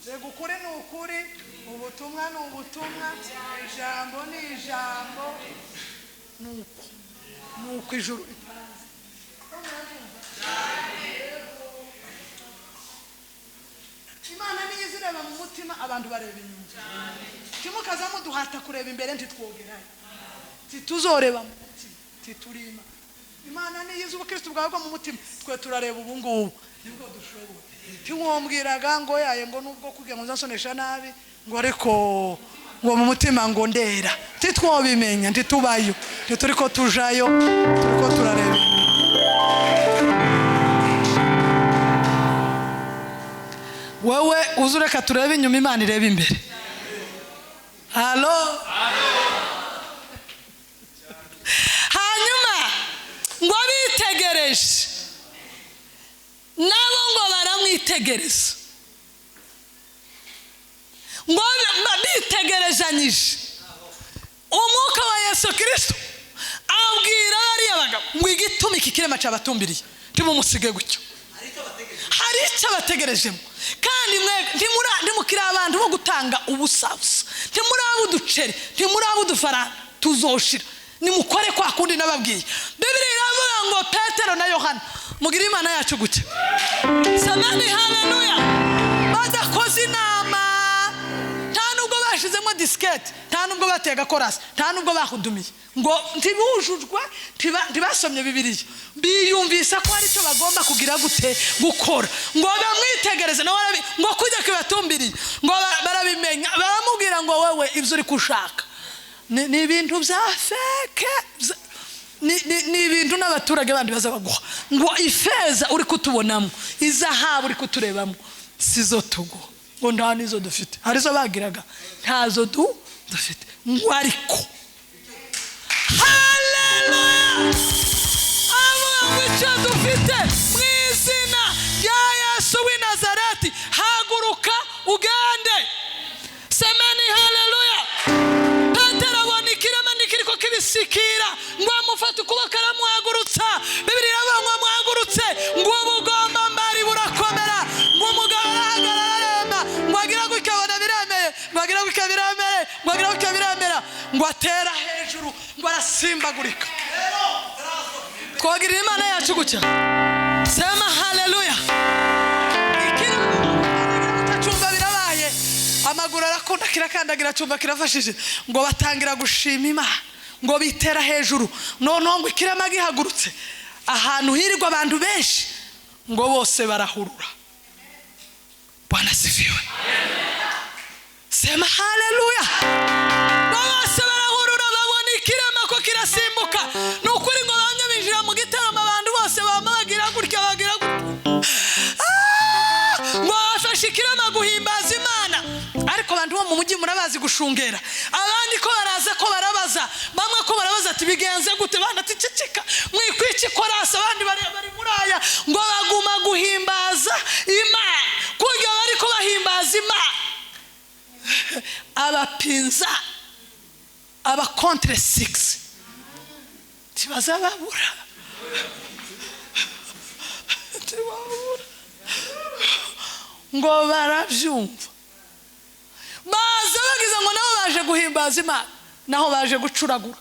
rego. Ukuri ni ukuri, ubutumwa ni ubutumwa, ijambo ni ijambo. Nuko ijuru ripanze. Imana niyo izireba mu mutima, abantu bareba inyuma. Timukaza muduhata kureba imbere, ntitwogerayo, tituzoreba mu mutima, titurima. Imana niyo izi ubukristo bwawe bwo mu mutima, twe turareba ubu ngubu nibwo dushoboye. Tiwombwiraga ngo yaye ngo nubwo kugira ngo nzasonesha nabi ngo ariko ngo mu mutima ngo ndera, titwobimenya, ntitubayo, ntituriko tujayo, turiko turareba. Wewe uzureka turebe inyuma, Imana irebe imbere. Halo. Hanyuma ngo bitegereje nabo ngo baramwitegereza, ngo bitegerezanyije umwuka wa Yesu Kristo abwira bariya bagabo ngo igituma iki kirema cyabatumbiriye ntimumusige gutyo, hari icyo abategerejemo. Kandi mwe ntimukiri abantu bo gutanga ubusabusa, ntimuraba uduceri, ntimuraba udufaranga, tuzoshira. Nimukore kwa kundi nababwiye. Bibiliya iravuga ngo Petero na Yohana mugire Imana yacu gutya. Samani haleluya. Badakoze inama, nta nubwo bashizemo diskete, nta nubwo batega korasi, nta nubwo bahudumiye, ngo ntibujujwe, ntibasomye Bibiliya, biyumvisa ko hari icyo bagomba kugira gute gukora. Ngo bamwitegereze nawe ngo kujya kibatumbiriye, ngo barabimenya, baramubwira ngo wewe ibyo uri kushaka ni ibintu bya feke, ni ibintu n'abaturage bandi baza baguha, ngo ifeza uri kutubonamo, izahabu uri kuturebamo sizo tuguha, ngo nta nizo dufite. Hari izo bagiraga, ntazo dufite, ngo ariko haleluya, avuga icyo dufite mu izina rya Yesu w'i Nazareti, haguruka ugende. Semeni haleluya. Petero abona ikirema nikiriko kibisikira, ngo amufate ukuboko aramuhagurutsa. Bibiliya iravuga ngo amuhagurutse, ngo ubugomba mbari burakomera, ngo umugabo arahagarara arema, ngo agira gutya abona biremeye, ngo agira gutya biremere, ngo agira gutya biremera, ngo atera hejuru, ngo arasimbagurika. Twagirira Imana yacu gutya. Sema haleluya. Ikirema birabaye, amaguru arakunda kirakandagira, cyumva kirafashije, ngo batangira gushima Imana, ngo bitera hejuru. Noneho ngo ikirema gihagurutse ahantu hirirwa abantu benshi, ngo bose barahurura. Bwana sifiwe. Sema haleluya. Bose barahurura, babona ikirema ko kirasimbuka. Ni ukuri ngo bamwe binjira mu gitaramo, abantu bose bama bagira gutya, bagira gutya, ngo bafashe ikirema guhimbaza Imana. Ariko abantu bo mu mujyi murabazi gushungera, abandi ko baraza ko barabaza, bamwe ko barabaza ati bigenze gute, bandi ati ceceka mwikwica ikorasi, abandi bari muri aya, ngo baguma guhimbaza Imana. Kurya bari ko bahimbaza Imana, abapinza aba contre 6 tibazababura, tibabura, ngo barabyumva. Baza bagize ngo nabo baje guhimbaza Imana, naho baje gucuragura.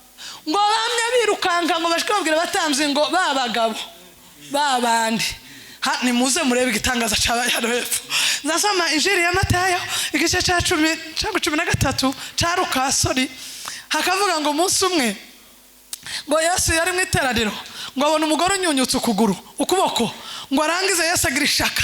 Ngo bamwe birukanka ngo bashike babwira abatambyi ngo babagabo babandi, nimuze murebe igitangaza cyabaye hano hepfo. Ndasoma Injili ya Matayo igice cya 10 cyangwa 13 cya Luka, sorry, hakavuga ngo umunsi umwe ngo Yesu yari mu iteraniro, ngo abona umugore unyunyutse ukuguru ukuboko, ngo arangize Yesu agira ishaka,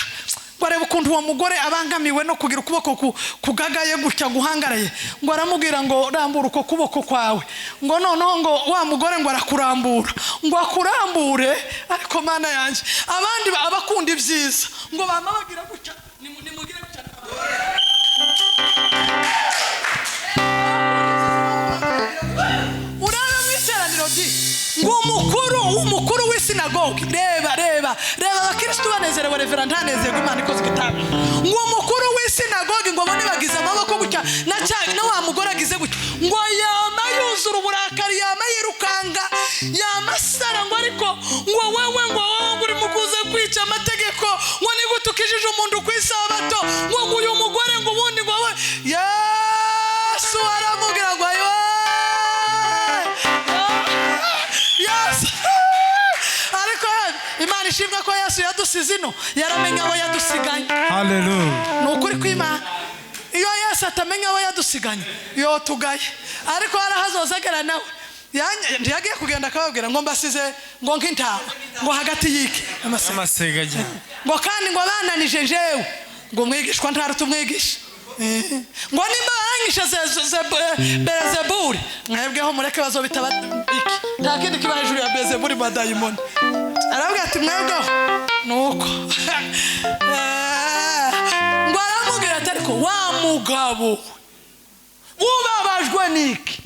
ngo arebe ukuntu uwo mugore abangamiwe no kugira ukuboko kugagaye gutya guhangaraye, ngo aramubwira ngo rambura uko kuboko kwawe. Ngo noneho ngo wa mugore ngo arakurambura, ngo akurambure, ariko Mana yanjye, abandi abakunda ibyiza ngo bama bagira gutya, nimugire gutya. Uraba mu iteraniro di ngo umukuru w'isinagogi, reba reba reba abakristo banezerewe, revera ntanezerwe, Imana ikoze igitabo. Ngo umukuru w'isinagogi ngo abone bagize amaboko gutya, na wa mugore agize gutya, ngo yama yuzura uburakari, yama yirukanga, yama asara, ngo ariko ngo wewe ngo wowe uri mukuze kwica amategeko, ngo nigute ukijije umuntu ku isabato, ngo uyu mugore ngo ubundi ngo we. Yesu aramubwira ngo ayo Yes. Ariko Imana ishimwe ko Yesu yadusize ino, yaramenya abo yadusiganye. Hallelujah. Ni ukuri kw'Imana, iyo Yesu atamenya abo yadusiganye yotugaye. Ariko harahazozagera nawe ntiyagiye kugenda akababwira ngo mbasize ngo nk'intama ngo hagati y'iki amasega. Amasega. Ngo kandi ngo bananije jewe, ngo umwigishwa ntaruta umwigisha. Ngo nimba barangije Belezebuli, mwebweho mureke bazobita iki, nta kindi kiba hejuru ya Belezebuli badayimoni. Arabwira ati mwebweho nuko. Ngo aramubwira ati ariko wa mugabo ubabajwe niki?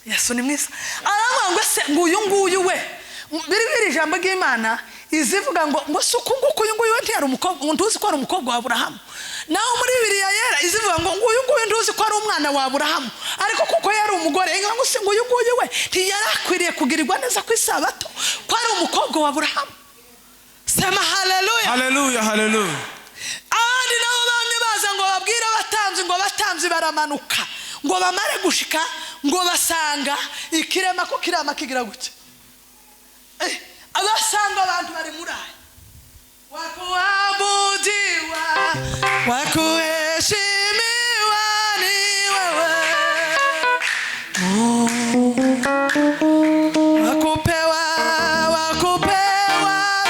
Yesu ni mwiza. Aravuga ngo se ngo uyu nguyu we, biri biri ijambo ry'Imana izivuga ngo se uku nguku uyu nguyu we ntiyari umukobwa, ngo ntuzi ko ari umukobwa wa Aburahamu? Naho muri Bibiliya yera izivuga ngo uyu nguyu ntuzi ko ari umwana wa Aburahamu, ariko kuko yari umugore, ngo se ngo uyu nguyu we ntiyari akwiriye kugirirwa neza ku isabato ko ari umukobwa wa Aburahamu? Sema haleluya. Hallelujah, hallelujah. Abandi nabo bamwe baza ngo babwire abatambyi, ngo abatambyi baramanuka, ngo bamare gushika ngo basanga ikirema ko kirama kigira gutya. Abasanga abantu bari muri aya wakuabudiwa, wakuheshimiwa ni wewe, wakupewa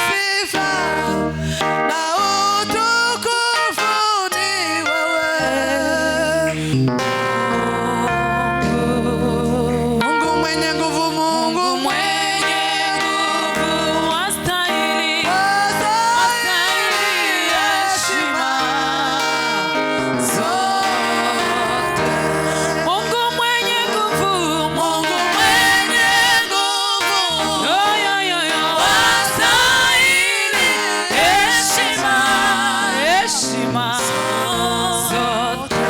sifa na utukufu ni wewe. Mungu mwenye nguvu, Mungu mwenye nguvu, wastahili, wastahili heshima zote. Mungu mwenye nguvu, Mungu mwenye nguvu, yo, yo, yo, yo, wastahili heshima, heshima zote.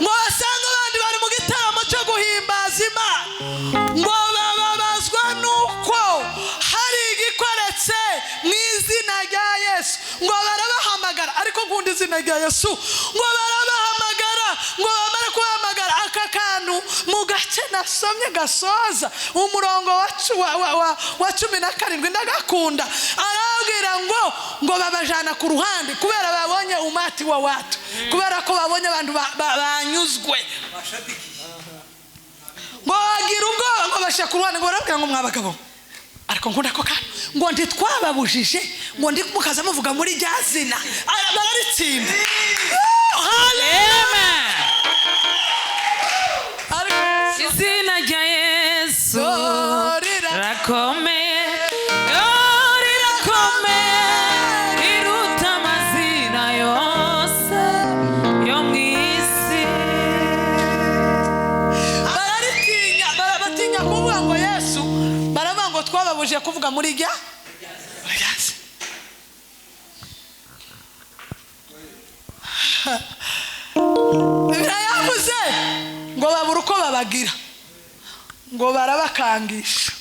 Ngo basanga abandi bari mu gitaramo cyo guhimbaza Imana, ngo bababazwa nuko hari igikoretse mu izina rya Yesu, ngo barabahamagara. Ariko nkunda izina rya Yesu. Ngo barabahamagara, ngo bamare kubahamagara, aka kantu mu gace nasomye gasoza umurongo wa 17 ndagakunda. Arabwira ngo babajana ku ruhande kubera babonye umati wa watu, kubera ko babonye abantu banyuzwe, ngo bagira ubwoba, ngo bashyira ku ruhande, ngo barabwira ngo mwabagabo, ariko nkunda ako kantu, ngo ntitwababujije ngo ndi mukaza muvuga muri rya zina. Bararitsinda. Hallelujah. Amen. Ariko Izina rya Yesu rira rirakomeye, oh, rirakomeye, riruta amazina yose yo mu isi. Bararitinya, batinya kuvuga ngo Yesu, baravuga ngo twababujije kuvuga muri rya zina. Bibiliya yavuze ngo babura uko babagira, ngo barabakangisha,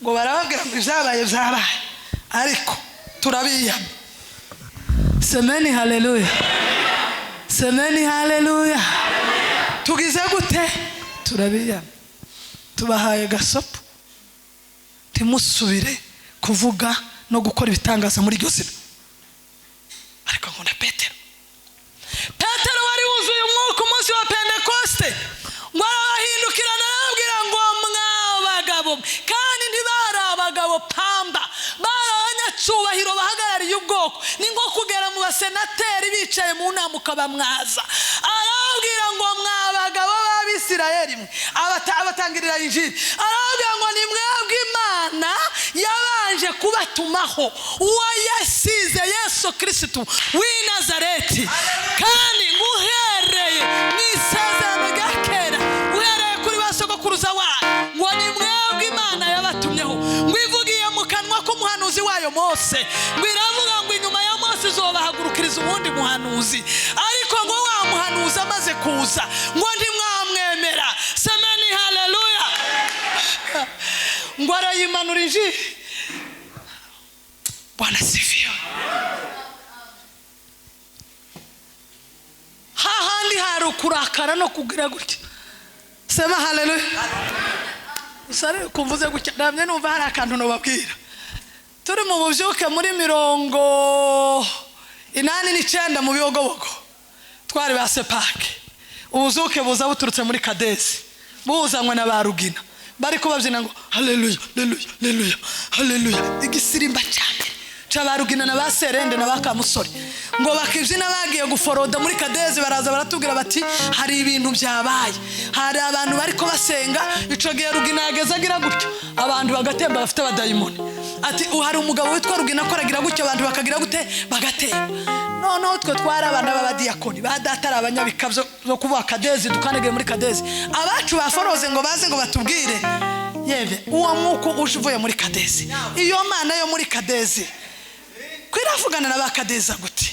ngo barababwira ngo ibyabaye byabaye, ariko turabiyama. Semeni haleluya, semeni haleluya. Tugize gute? Turabiyama, tubahaye gasopo, ntimusubire kuvuga no gukora ibitangaza muri iryo zina. Ariko nkunda Petero. Petero wari wuzuye umwuka umunsi wa Pentekoste, ngo arabahindukirana arababwira ngo mwabagabo, kandi ntibari abagabo pamba, bari abanyacyubahiro bahagarariye ubwoko, ni nko kugera mu basenateri bicaye mu nama ukabamwaza. Arababwira ngo mwabagabo b'Abisirayeli mwe, abatangirira injili, arababwira ngo ni mwebwe Imana yabanje kubatumaho uwo yasize Yesu Kristo w'i Nazareti, kandi nguhereye mu isezerano rya kera, uhereye kuri ba sogokuruza wanyu, ngo ni mwebwe Imana yabatumyeho, ngo ivugiye mu kanwa k'umuhanuzi wayo Mose, ngo iravuga ngo inyuma ya Mose izobahagurukiriza uwundi muhanuzi, ariko ngo wa muhanuzi amaze kuza ngo ntimwamwemera. Semeni haleluya. Ngo arayimanura injili. Bwana sifiwe. Hahandi hari ukurakara no kugira gutya. Sema haleluya. Usare kumvuze gutya, namye numva hari akantu nobabwira. Turi mu bubyuke muri 89 mu Bibogobogo, twari ba sepake. Ubuzuke buza buturutse muri Kadezi, buzanywe na ba Rugina, bari kubabyina ngo haleluya, haleluya, haleluya, haleluya. Igisirimba cyane cya Rugina na ba Serende na ba Kamusore, ngo bakibyina bagiye guforoda muri Kadezi. Baraza baratubwira bati hari ibintu byabaye, hari abantu bari ko basenga. Ico gihe Rugina yageze agira gutyo, abantu bagatemba bafite abadayimoni. Ati hari umugabo witwa Rugina akoragira gutyo, abantu bakagira gute, bagatemba. Noneho twe twari abana b'abadiyakoni ba data, ari abanyabikabyo zo kuvuga Kadezi, dukandagiye muri Kadezi. Abacu baforoze ngo baze ngo batubwire, yeve uwo mwuko uje uvuye muri Kadezi, iyo mana yo muri Kadezi kwiravugana na ba Kadeza gute?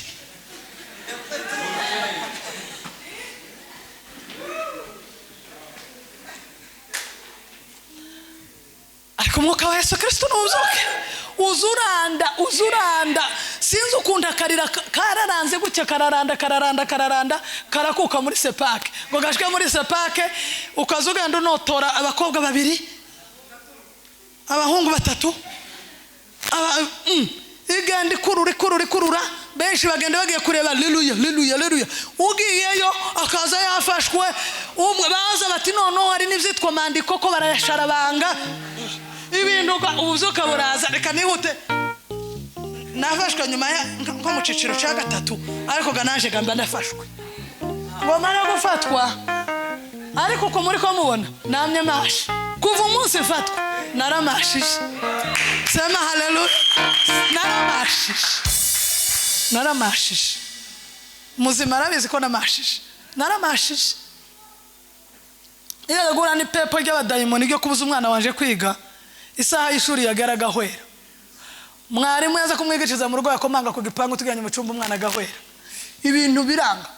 Ariko umwuka wa Yesu Kristo nuzuke uzuranda, uzuranda. Sinzi ukuntu akarira kararanze gutya, kararanda, kararanda, kararanda, karakuka muri sepake. Ngo gashike muri sepake, ukaza ugenda unotora abakobwa babiri, abahungu batatu, igenda ikurura, ikurura, ikurura. Benshi bagenda bagiye kureba haleluya, haleluya, haleluya. Ugiyeyo akaza yafashwe umwe, baza bati noneho hari n'ibyitwa mandiko ko barayasharabanga ibintu. Ubuzuka buraza. Reka nihute, nafashwe nyuma ya nko mu ciciro cya gatatu, ariko ganaje gamba nafashwe. Ngo mara gufatwa, ariko uko muri ko mubona namye mashi kuva umunsi mfatwa, naramashije. Sema haleluya. Naramashije, naramashije. Muzima arabizi ko namashije, naramashije. Iyo gura ni pepo ry'abadayimoni ryo kubuza umwana wanje kwiga, isaha y'ishuri yageraga ahwera. Mwarimu yaza kumwigishiriza mu rugo, yakomanga ku gipangu tuganye mu cyumba, umwana agahwera. Ibintu biranga.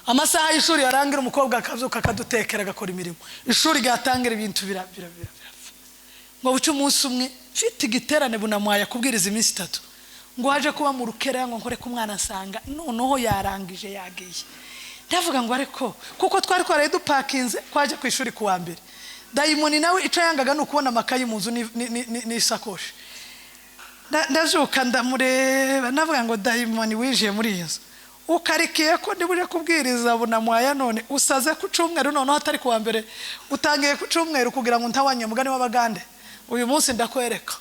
Amasaha y'ishuri yarangira, umukobwa akabyuka akadutekera, agakora imirimo. Ishuri ryatangira, ibintu birapfa. Ngo buce umunsi umwe mfite igiterane bunamwaya kubwiriza iminsi itatu, ngo haje kuba mu rukera, ngo nkore ku mwana, nsanga noneho yarangije yagiye. Ndavuga ngo ariko kuko twari twaraye dupakinze kwaje ku ishuri kuwa mbere, dayimoni nawe ico yangaga ni ukubona amakayi mu nzu n'isakoshi. Ndazuka ndamureba, ndavuga ngo dayimoni winjiye muri iyi nzu, ukarikiye ko ndibuje kubwiriza bunamwaya, none usaze ku cyumweru, noneho atari kuwa mbere, utangiye ku cyumweru kugira ngo ntawanye mugani w'abagande. Uyu munsi ndakwereka.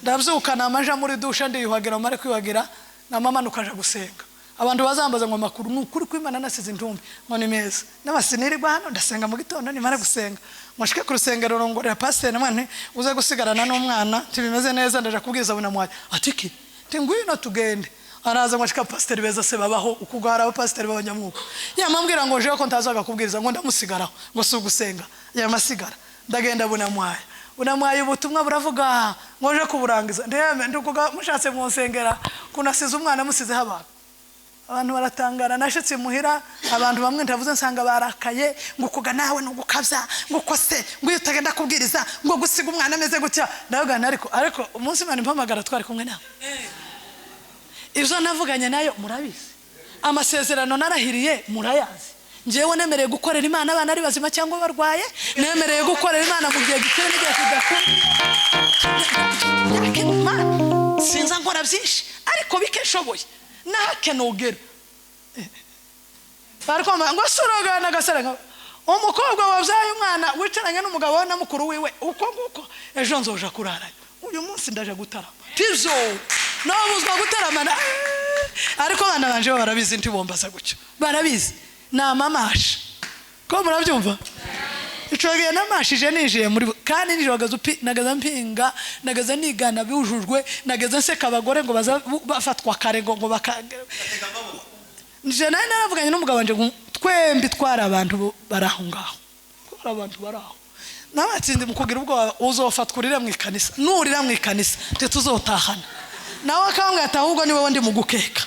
Ndabyuka namaja muri dusha ndiyuhagira, mare kwiyuhagira namamanuka aja gusenga. Abantu bazambaza ngo amakuru ni ukuri kw'Imana nasize intumbi, ngo ni meza. N'abasinirirwa hano ndasenga mu gitondo, nimara gusenga ngo nshike ku rusengero rongorera pasiteri, namwe uze gusigarana n'umwana tibimeze neza, ndaja kubwiriza bunamwaya. Ati ki? Ti ngwino tugende. Araza ngo ashika pasiteri beza se babaho, ukugo hari abapasiteri b'abanyamwuka. Yamambwira ngo jewe ko ntazaga kubwiriza, ngo ndamusigaraho, ngo si ugusenga. Yamasigara. Ndagenda bunamwaya. Bunamwaye ubutumwa buravuga ngo nje kuburangiza. Ndeme ndukuga mushatse mwonsengera kunasize umwana musizeho abantu. Abantu baratangara. Nashitse muhira abantu bamwe ntavuze nsanga barakaye, ngo kuga nawe nugukabya, ngo kose ngo iyo utagenda kubwiriza, ngo gusiga umwana ameze gutya. Ndabagana ariko umunsi Imana impamagara twari kumwe nawe. Ibyo navuganye nayo murabizi, amasezerano narahiriye murayazi. Njyewe nemereye gukorera Imana abana ari bazima cyangwa barwaye, nemereye gukorera Imana mu gihe gikwiye n'igihe kidakwiye. Sinza nkora byinshi ariko bike nshoboye nake nogera. Bariko ngo surogana gasara umukobwa wabyaye umwana wicaranye n'umugabo we na mukuru wiwe, uko nguko ejo nzoja kurarayo, uyu munsi ndaje gutarama. Tivyo nabuzwa gutaramana. Ariko abana banje bo barabizi, ntibombaza gutyo, barabizi namamasha. Ko murabyumva? Ico gihe namashije ninjiye muri kandi ninjiye upi nagaza mpinga, nagaza nigana bijujwe, nagaza nseka abagore ngo baza bafatwa kare ngo baka. Nje naye naravuganye n'umugabo wanje twembi twari abantu baraho ngaho, twari abantu baraho. Nabatsinze mu kugira ubwo uzofatwa urira mu ikanisa, nurira mu ikanisa ntituzotahana. Nawe akambwira ati ahubwo ni wowe ndi mu gukeka,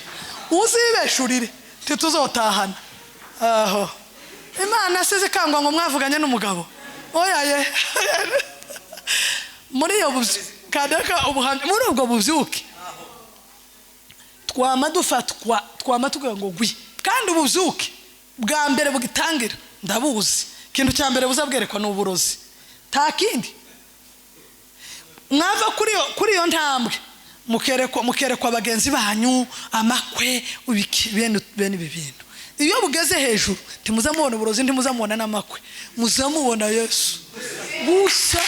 uzibeshurire ntituzotahana. Aho Imana asize kangwa ngo mwavuganye n'umugabo. Oya ye. Muri iyo kadaka ubuhamya muri ubwo bubyuke twama dufatwa, twama tugira ngo gwi. Kandi ububyuke bwa mbere bugitangira ndabuzi, ikintu cya mbere buzabwerekwa n'uburozi, nta kindi. Mwava kuri iyo ntambwe mukerekwa bagenzi banyu amakwe ubiki bene ibi bintu. Iyo bugeze hejuru ntimuzamubona uburozi, ntimuzamubona n'amakwe, muzamubona Yesu gusa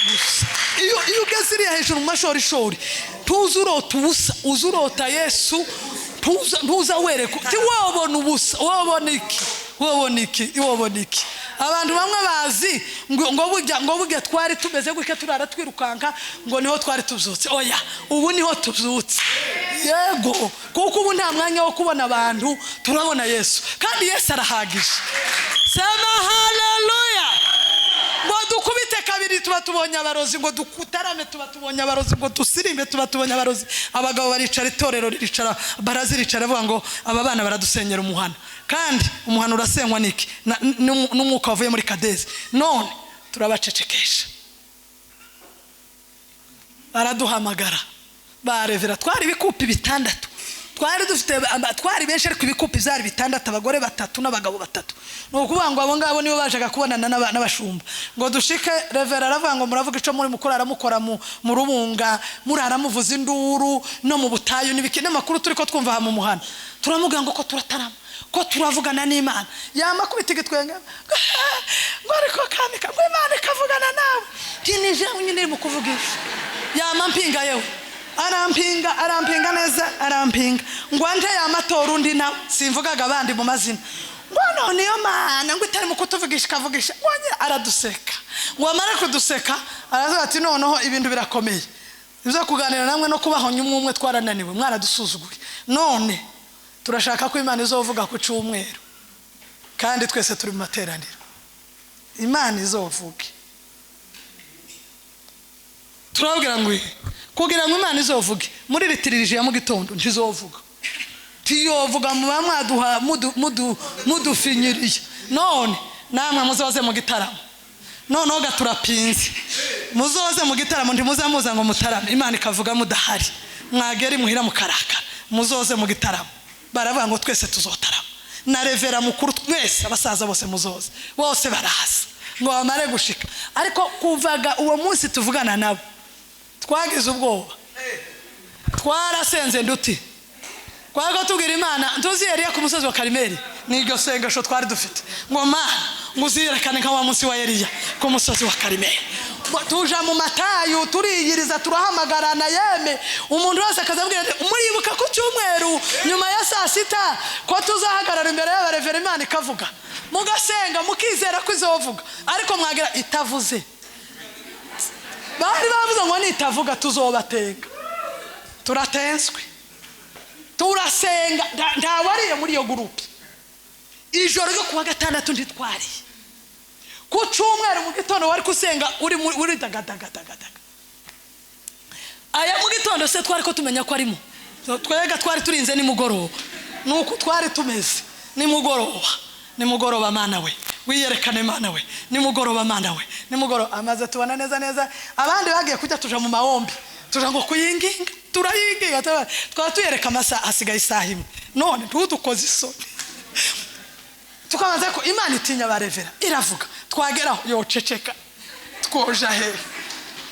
gusa. Iyo ugeze iriya hejuru mu mashorishori ntuza urota ubusa, uza urota Yesu, ntuza wereka tiwobona ubusa, wobona iki, wobona iki, wobona iki. Abantu bamwe bazi ngo burya twari tumeze gutya, turara twirukanka ngo niho twari tubyutse. Oya, ubu niho tubyutse. Yego, kuko ubu nta mwanya wo kubona abantu, turabona Yesu, kandi Yesu arahagije. Sema haleluya. Ngo dukubite kabiri tuba tubonye abarozi, ngo dukutarame tuba tubonye abarozi, ngo dusirimbe tuba tubonye abarozi. Abagabo baricara, itorero riricara, baraziricara bavuga ngo aba bana baradusenyera umuhana. Kandi umuhana urasenywa niki? N'umwuka wavuye muri Kadezi. None turabacecekesha, baraduhamagara barevera. Twari ibikupi 6, twari dufite, twari benshi, ariko ibikupi byari 6, abagore 3 n'abagabo 3. Ni ukuvuga ngo abo ngabo nibo bajaga kubonana n'abashumba. Ngo dushike, revera aravuga ngo muravuga ico muri mukuru, aramukora mu rubunga, murara muvuza induru no mu butayu n'ibiki n'amakuru turi ko twumva mu muhana. Turamuga ngo ko turatarama, ko turavugana n'Imana. Yamakubita igitwenge ngo ariko kamika ngo Imana ikavugana nawe, tinije nyine mu kuvugisha. Yamampinga yewe, arampinga, arampinga neza, arampinga ngo anje yamatora undi na simvugaga abandi mu mazina. Ngo none iyo Mana ngo itari mu kutuvugisha ikavugisha, ngo araduseka. Ngo amara kuduseka aravuga ati noneho ibintu birakomeye, ibyo kuganira namwe no kubaho nyumwe umwe twarananiwe, mwaradusuzuguye. None turashaka ko Imana izovuga ku cyumweru, kandi twese turi mu materaniro, Imana izovuge. Turabwira ngo kugira ngo Imana izovuge muri ritiririje ya mu gitondo ntizovuga, tiyovuga muba mwaduha mudufinyiriye. None namwe muzoze mu gitaramo, noneho gaturapinze, muzoze mu gitaramo, ntimuzamuza ngo mutarame, Imana ikavuga mudahari, mwagera imuhira mukaraka, muzoze mu gitaramo. Baravuga ngo twese tuzotarama, na revera mukuru twese, abasaza bose muzoze, bose baraza ngo bamare gushika. Ariko kuvaga uwo munsi tuvugana nabo twagize ubwoba, twarasenze nduti kwago tubwira Imana ntuzi Eliya ku musozi wa Karimeli, n'iryo sengesho twari dufite ngo Mana nguziyerekane nka wa munsi wa Eliya ku musozi wa Karimeli. Tuja mu matayu turiyiriza, turahamagarana, yeme umuntu wese akazabwira muribuka ku cyumweru nyuma ya saa sita ko tuzahagarara imbere y'abarevera Imana ikavuga, mugasenga mukizera ko izovuga, ariko mwagira itavuze. Bari bavuze ngo nitavuga tuzobatenga. Turatenswe, turasenga, ntawariye muri iyo gurupe. Ijoro ryo kuwa gatandatu ntitwariye, ku cyumweru mu gitondo wari kusenga uri dagadagadaga. Aya mu gitondo se twari ko tumenya ko arimo, twega twari turinze nimugoroba, nuko twari tumeze nimugoroba. Nimugoroba Mana we wiyerekane, Mana we nimugoroba, Mana we nimugoroba. Amaze tubona neza neza abandi bagiye kujya, tuja mu mahombi, tuja ngo kuyinginga, turayinginga, twaba tuyereka amasaha hasigaye isaha imwe, none ntudukoze isoni. Tukabanza ko Imana itinya barevera iravuga, twageraho yoceceka, twoja he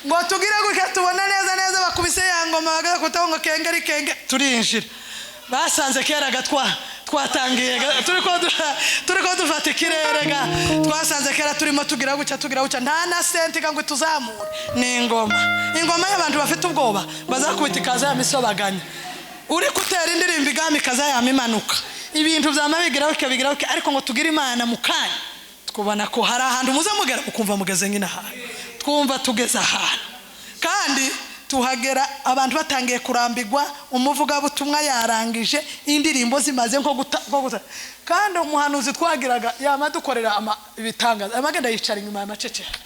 ngo tugire gutya, tubona neza neza bakubise ya ngoma bagakutaho ngo kengeri kenge, turinjira. Basanze kera gatwa twatangiye turi ko dufata ikirere ga, twasanze kera turimo tugira gutya tugira gutya, nta na senti ngo tuzamure. Ni ingoma, ingoma y'abantu bafite ubwoba bazakubita ikaza ya misobaganya, uri kutera indirimbo igami ikaza ya mimanuka, ibintu byama bigira bike bigira bike. Ariko ngo tugire Imana mu kanya, twubona ko hari ahantu muzamugera ukumva mugeze nk'ina hantu, twumva tugeze ahantu, kandi tuhagera abantu batangiye kurambigwa, umuvugabutumwa yarangije indirimbo zimaze nko guta. Kandi umuhanuzi twagiraga yamadukorera ibitangaza, amagenda yicara inyuma y'amaceceka.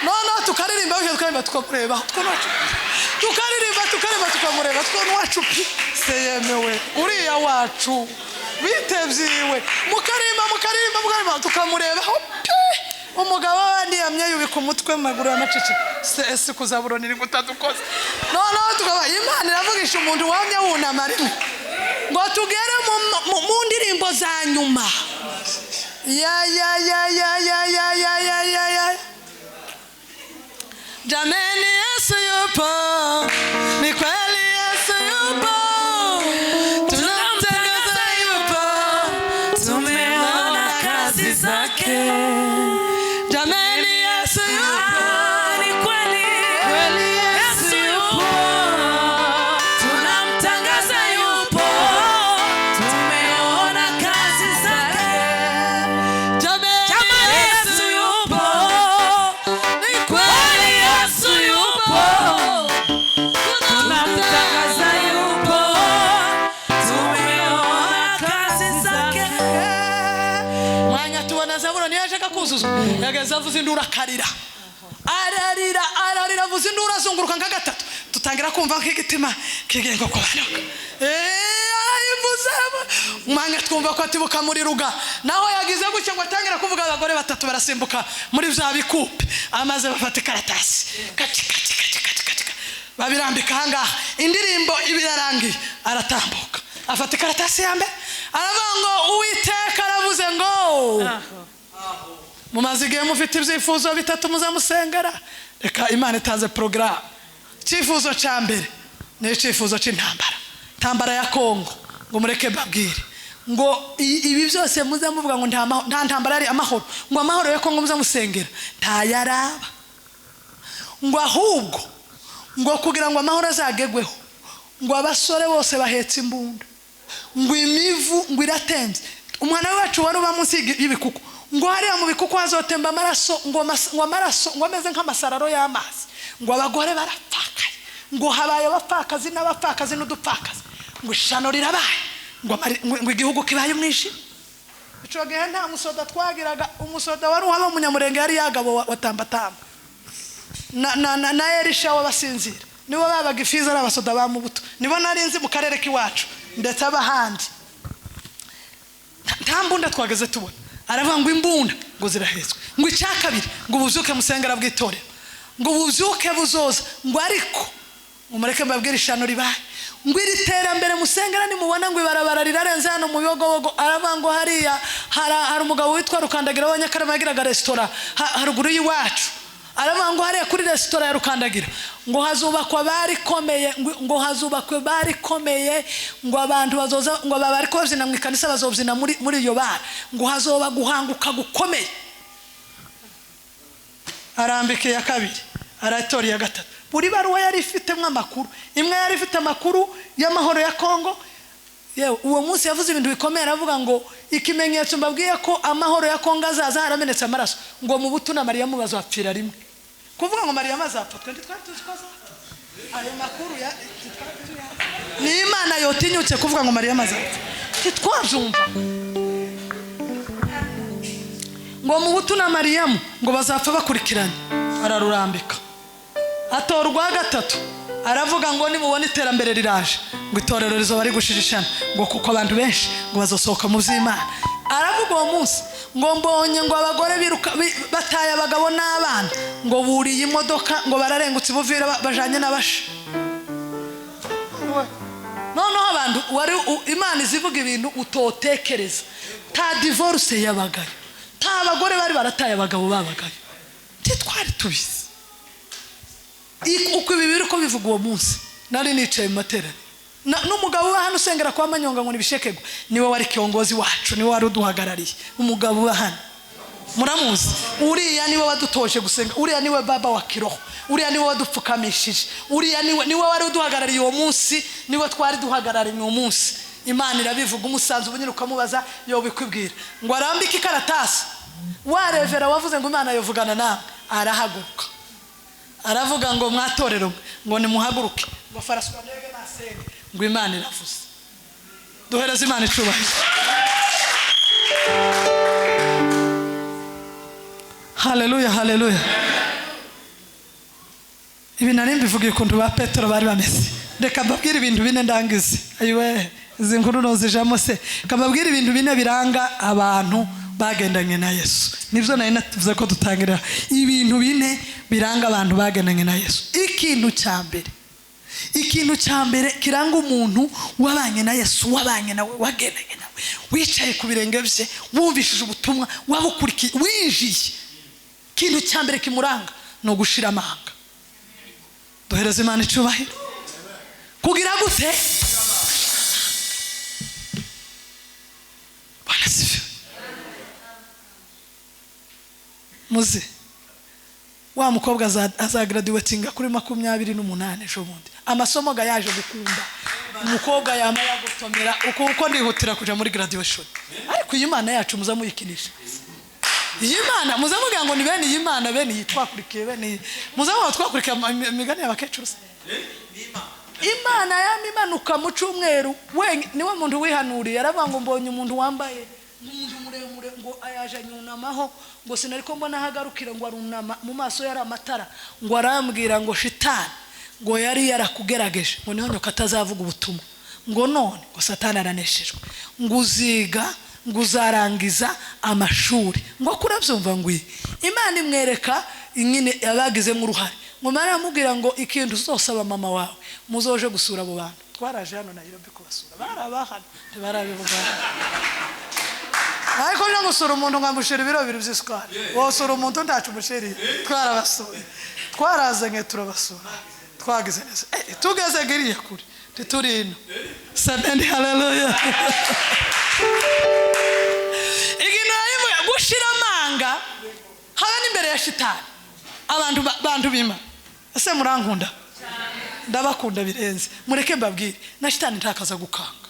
Noneho tukaririmba tukaririmba tukamureba, tukaririmba tukaririmba tukamureba, twone wacu se yemewe uriya wacu bitevyiwe, mukarimba mukarimba mukarimba tukamureba. Umugabo wandi yamye yubika umutwe mu maguru y'amacece, se kuzaburoni ni gutadukoze. Noneho tukaba Imana iravugisha umuntu wamye wunama rimwe ngo tugere mu ndirimbo za nyuma. Ya ya ya ya ya ya ya ya ya. Jameni, Yesu yupo, ni kweli Yesu yupo, tunamtangaza yupo, Tumeona kazi zake. Jameni, Yesu yupo, Ni kweli kweli Yesu yupo, tunamtangaza yupo, tumeona kazi zake. Jameni, Jamani, Yesu yupo, ni kweli kweli Yesu yupo, tunamtangaza yupo, tumeona kazi zake. Mwanya tubona Zabuloni yaje akakuzuza, yageze avuza induru akarira, ararira, ararira, avuza induru azunguruka nka gatatu, tutangira kumva nk'igitima kigenga kubanuka. Arayivuza, mwanya twumva ko atibuka muri ruga, naho yagize gutya ngo atangira kuvuga, abagore batatu barasimbuka muri bya bikupe, amaze bafata ikaratasi, kaci kaci kaci kaci kaci, babirambika ahangaha, indirimbo iba irarangiye, aratambuka afata ikaratasi ya mbere, aravuga ngo Uwiteka aravuze ngo mumaze igihe mufite ibyifuzo bitatu muzamusengera, reka Imana itanze porogaramu. Icyifuzo cya mbere ni icyifuzo cy'intambara, intambara ya Kongo. Ngo mureke mbabwire ngo ibi byose muze muvuga ngo nta ntambara yari amahoro, ngo amahoro ya Kongo muzamusengera ntayaraba, ngo ahubwo ngo kugira ngo amahoro azagegweho, ngo abasore bose bahetse imbunda, ngo imivu ngo iratembe, umwana wacu wari uba munsi y'ibikuku, ngo hariya mu bikuku hazotemba amaraso, ngo amaraso ngo ameze nk'amasararo y'amazi, ngo abagore barapfakaye, ngo habaye abapfakazi n'abapfakazi n'udupfakazi, ngo ishano rirabaye, ngo igihugu kibaye umwijima. Ico gihe nta musoda twagiraga, umusoda wari uhaba umunyamurenge yari yagabo wa Tambatamba na Elisha w'abasinzira, nibo babaga ifiza, ari abasoda ba Mubuto, nibo nari nzi mu karere k'iwacu ndetse abahandi. Nta mbunda twageze tubona. Aravuga ngo imbunda ngo zirahetswe. Ngo icya kabiri, ngo ubuzuke musengera bw'itorero, ngo ubuzuke buzoza, ngo ariko mureke mbabwire ishano ribaye, ngo iri terambere musengera nimubona ngo ibarabara rirarenze hano mu Bibogobogo. Aravuga ngo hariya hari umugabo witwa Rukandagira w'Abanyakarama yagiraga resitora haruguru y'iwacu. Aravuga ngo hariya kuri resitora ya Rukandagira ngo hazubakwa bare ikomeye, ngo hazubakwa bare ikomeye, ngo abantu bazoza, ngo baba ariko babyina mu ikanisa bazobyina muri iyo bare, ngo hazoba guhanguka gukomeye. Arambika iya kabiri, aratora iya gatatu. Buri baruwa yari ifitemo amakuru, imwe yari ifite amakuru y'amahoro ya Kongo. Yewe, uwo munsi yavuze ibintu bikomeye, aravuga ngo ikimenyetso mbabwiye ko amahoro ya Kongo azaza haramenetse amaraso, ngo mu butu na Mariya bazapfira rimwe. Kuvuga ngo Mariya azapfa, twe ntitwari tuzi ko azapfa. Ayo makuru ya ni Imana yotinyutse kuvuga ngo Mariya azapfa, ntitwabyumva. Ngo mu butu na Mariyamu ngo bazapfa bakurikiranye. Ararurambika, atora urwa gatatu, aravuga ngo nimubona iterambere riraje, ngo itorero rizoba rigushirishana, ngo kuko abantu benshi ngo bazosohoka mu by'Imana. Aravuga uwo munsi ngo mbonye ngo abagore biruka bataye abagabo n'abana, ngo buriye imodoka, ngo bararengutse Buvira bajanye n'abasha. Noneho abantu wari Imana izivuga ibintu utotekereza. Ta divorce yabagayo, ta abagore bari barataye abagabo babagayo, ntitwari tubizi. Uko ibi biri ko bivuga uwo munsi nari nicaye mu materaniro n'umugabo uba hano usengera kwa Manyonga ngo nibishekegwe, niwe wari kiongozi wacu, niwe wari uduhagarariye. Umugabo uba hano muramuzi, uriya niwe wadutoje gusenga, uriya niwe baba wa kiroho, uriya niwe wadupfukamishije, uriya niwe wari uduhagarariye uwo munsi, niwe twari duhagarariye uwo munsi. Imana irabivuga, umusanzu ubunyine ukamubaza yobikwibwira. Ngo arambike ikaratasi, warevera wavuze ngo Imana yovugana nawe, arahaguruka aravuga ngo mwatorero ngo nimuhaguruke, ngo faraswa ndege nasenge, ngo Imana iravuze. Duhereze Imana icubahiro. Haleluya, haleluya. Ibi nari mbivugiye ukuntu ba Petero bari bameze. Reka mbabwire ibintu bine ndangize. Ayiwe, izi nkuru nozijamo se. Reka mbabwire ibintu bine biranga abantu bagendanye na Yesu. Nibyo nari natuvuze ko dutangira. Ibintu bine biranga abantu bagendanye na Yesu. Ikintu cya mbere, ikintu cya mbere kiranga umuntu wabanye na Yesu, wabanye nawe, wagendanye nawe, wicaye ku birenge bye, wumvishije ubutumwa, wabukurikiye, winjiye. Ikintu cya mbere kimuranga ni ugushira amanga. Duhereze Imana icubahiro. Kugira gute? Bwana asifiwe. Muzi wa mukobwa azagraduatinga kuri 28 ejo bundi. Amasomo ga yaje gukunda. Umukobwa yama yagotomera uko ndihutira kuja muri graduation. Ariko iyi Imana yacu muzamuyikinisha. Iyi Imana muzamugira ngo ni bene iyi Imana, bene iyi twakurikiye, bene iyi. Muzamugira twakurikiye imigani y'abakecuru se. Imana yamimanuka mu cyumweru, we niwe muntu wihanuriye aravuga ngo mbonye umuntu wambaye umuntu muremure ngo ayaje anyunamaho, ngo sinariko mbona ahagarukira, ngo arunama mu maso yari amatara, ngo arambwira ngo shitani ngo yari yarakugerageje, ngo niho nyoka atazavuga ubutumwa, ngo none ngo satani araneshejwe, ngo uziga, ngo uzarangiza amashuri, ngo kurabyumva ngo Imana imwereka nyine yabagizemo uruhare, ngo Imana aramubwira ngo ikintu uzosaba mama wawe muzoje gusura abo bantu. Twaraje hano Nairobi kubasura, barabahana ntibarabivuga. Ariko nje gusura umuntu nkamushira ibiro bibiri by'isukari, wosura umuntu ntacu umushiriye. Twarabasuye, twarazanye turabasura, twagize neza. Tugeze giriya kure ntituri ino. Seven haleluya. Ikintu yayivuye gushira amanga haba n'imbere ya shitani. Abantu bantu bima ese murankunda? Ndabakunda birenze. Mureke mbabwire, na shitani ntakaza gukanga.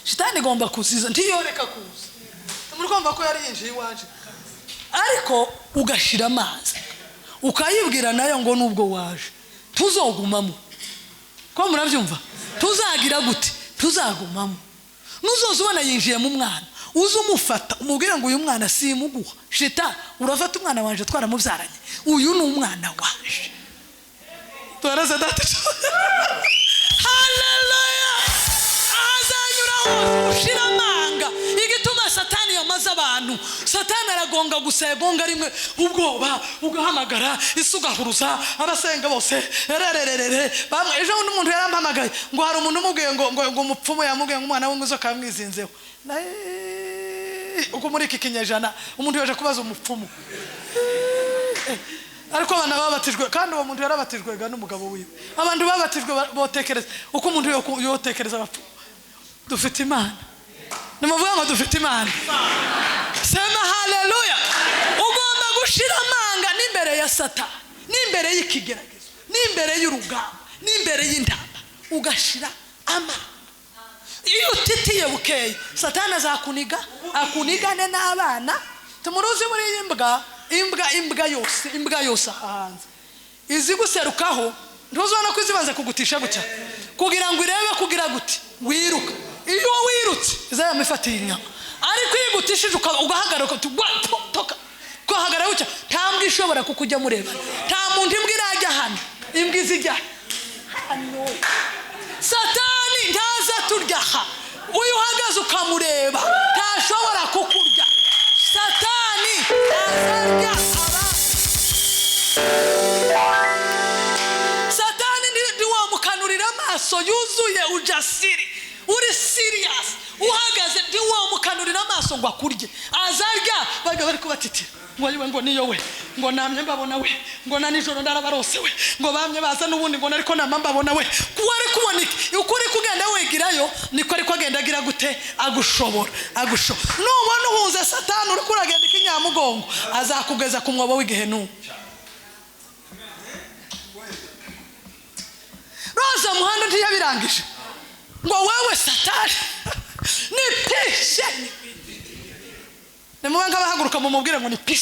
Shitani igomba kuziza, ntiyoreka kuza. Murikumva ko yari yinjiye iwaje, ariko ugashira amazi ukayibwira nayo ngo nubwo waje tuzogumamo. Ko murabyumva? Tuzagira gute? Tuzagumamo. Nuzoza ubona yinjiye mu mwana, uze umufata umubwire ngo uyu mwana simuguha. Shita urafata umwana wanje twaramubyaranye, uyu ni umwana wanje. Twaraze data. Haleluya. Azanyura hose ushira amanga. Igituma satani yamaze abantu, satani aragonga gusa, yagonga rimwe ubwoba ugahamagara isi ugahuruza abasenga bose rerererere. Bamwe ejo bundi umuntu yarampamagaye ngo hari umuntu umubwiye ngo ngo umupfumu yamubwiye ngo umwana we inzoka yamwizinzeho. Uko muri iki kinyejana umuntu yaje kubaza umupfumu. Ariko abana babatijwe, kandi uwo muntu yarabatijwe ga n'umugabo wiwe. Abantu babatijwe botekereza uko umuntu yotekereza abapfumu. Dufite Imana. Nimuvuga ngo dufite Imana. Sema haleluya. Ugomba gushira amanga n'imbere ya Satani, n'imbere y'ikigeragezo, n'imbere y'urugamba, n'imbere y'intambara, ugashira amanga. Iyo utitiye bukeye, Satani azakuniga, akunigane n'abana. Tumuruzi muri imbwa, imbwa imbwa yose, imbwa yose hanze izi guserukaho, ntuzobona ko izibanza kugutisha gutya kugira ngo irebe kugira guti wiruka. Iyo wirutse izayamifatiye inyama, ariko iyo igutishije ugahagarara toka ugahagarara gutya, nta mbwa ishobora kukujya mureba, nta muntu imbwa irajya hano, imbwa izijya hano. Satani ntaza turyaha, uyu uhagaze ukamureba ntashobora kukurya. Satani azarya abantu. Satani ntiwamukanurira amaso yuzuye ujasiri, uri serious, uhagaze ntiwamukanurira amaso ngo akurye. Azarya bajya bari kubatitira ngo ayiwe, ngo niyo we, ngo namye mbabona we, ngo na nijoro ndarabarose we, ngo bamye baza n'ubundi ngo nariko nama mbabona we. Kuko ari kubona iki, uko uri kugenda wegirayo niko ariko agenda agira gute, agushobora, agushobora. Nubona uhuze Satani uri kuragenda ikinyamugongo, azakugeza ku mwobo w'igehenu. Roza muhanda ntiyabirangije ngo wewe Satani nipishe. Nimube nk'abahaguruka mumubwire ngo nipishe.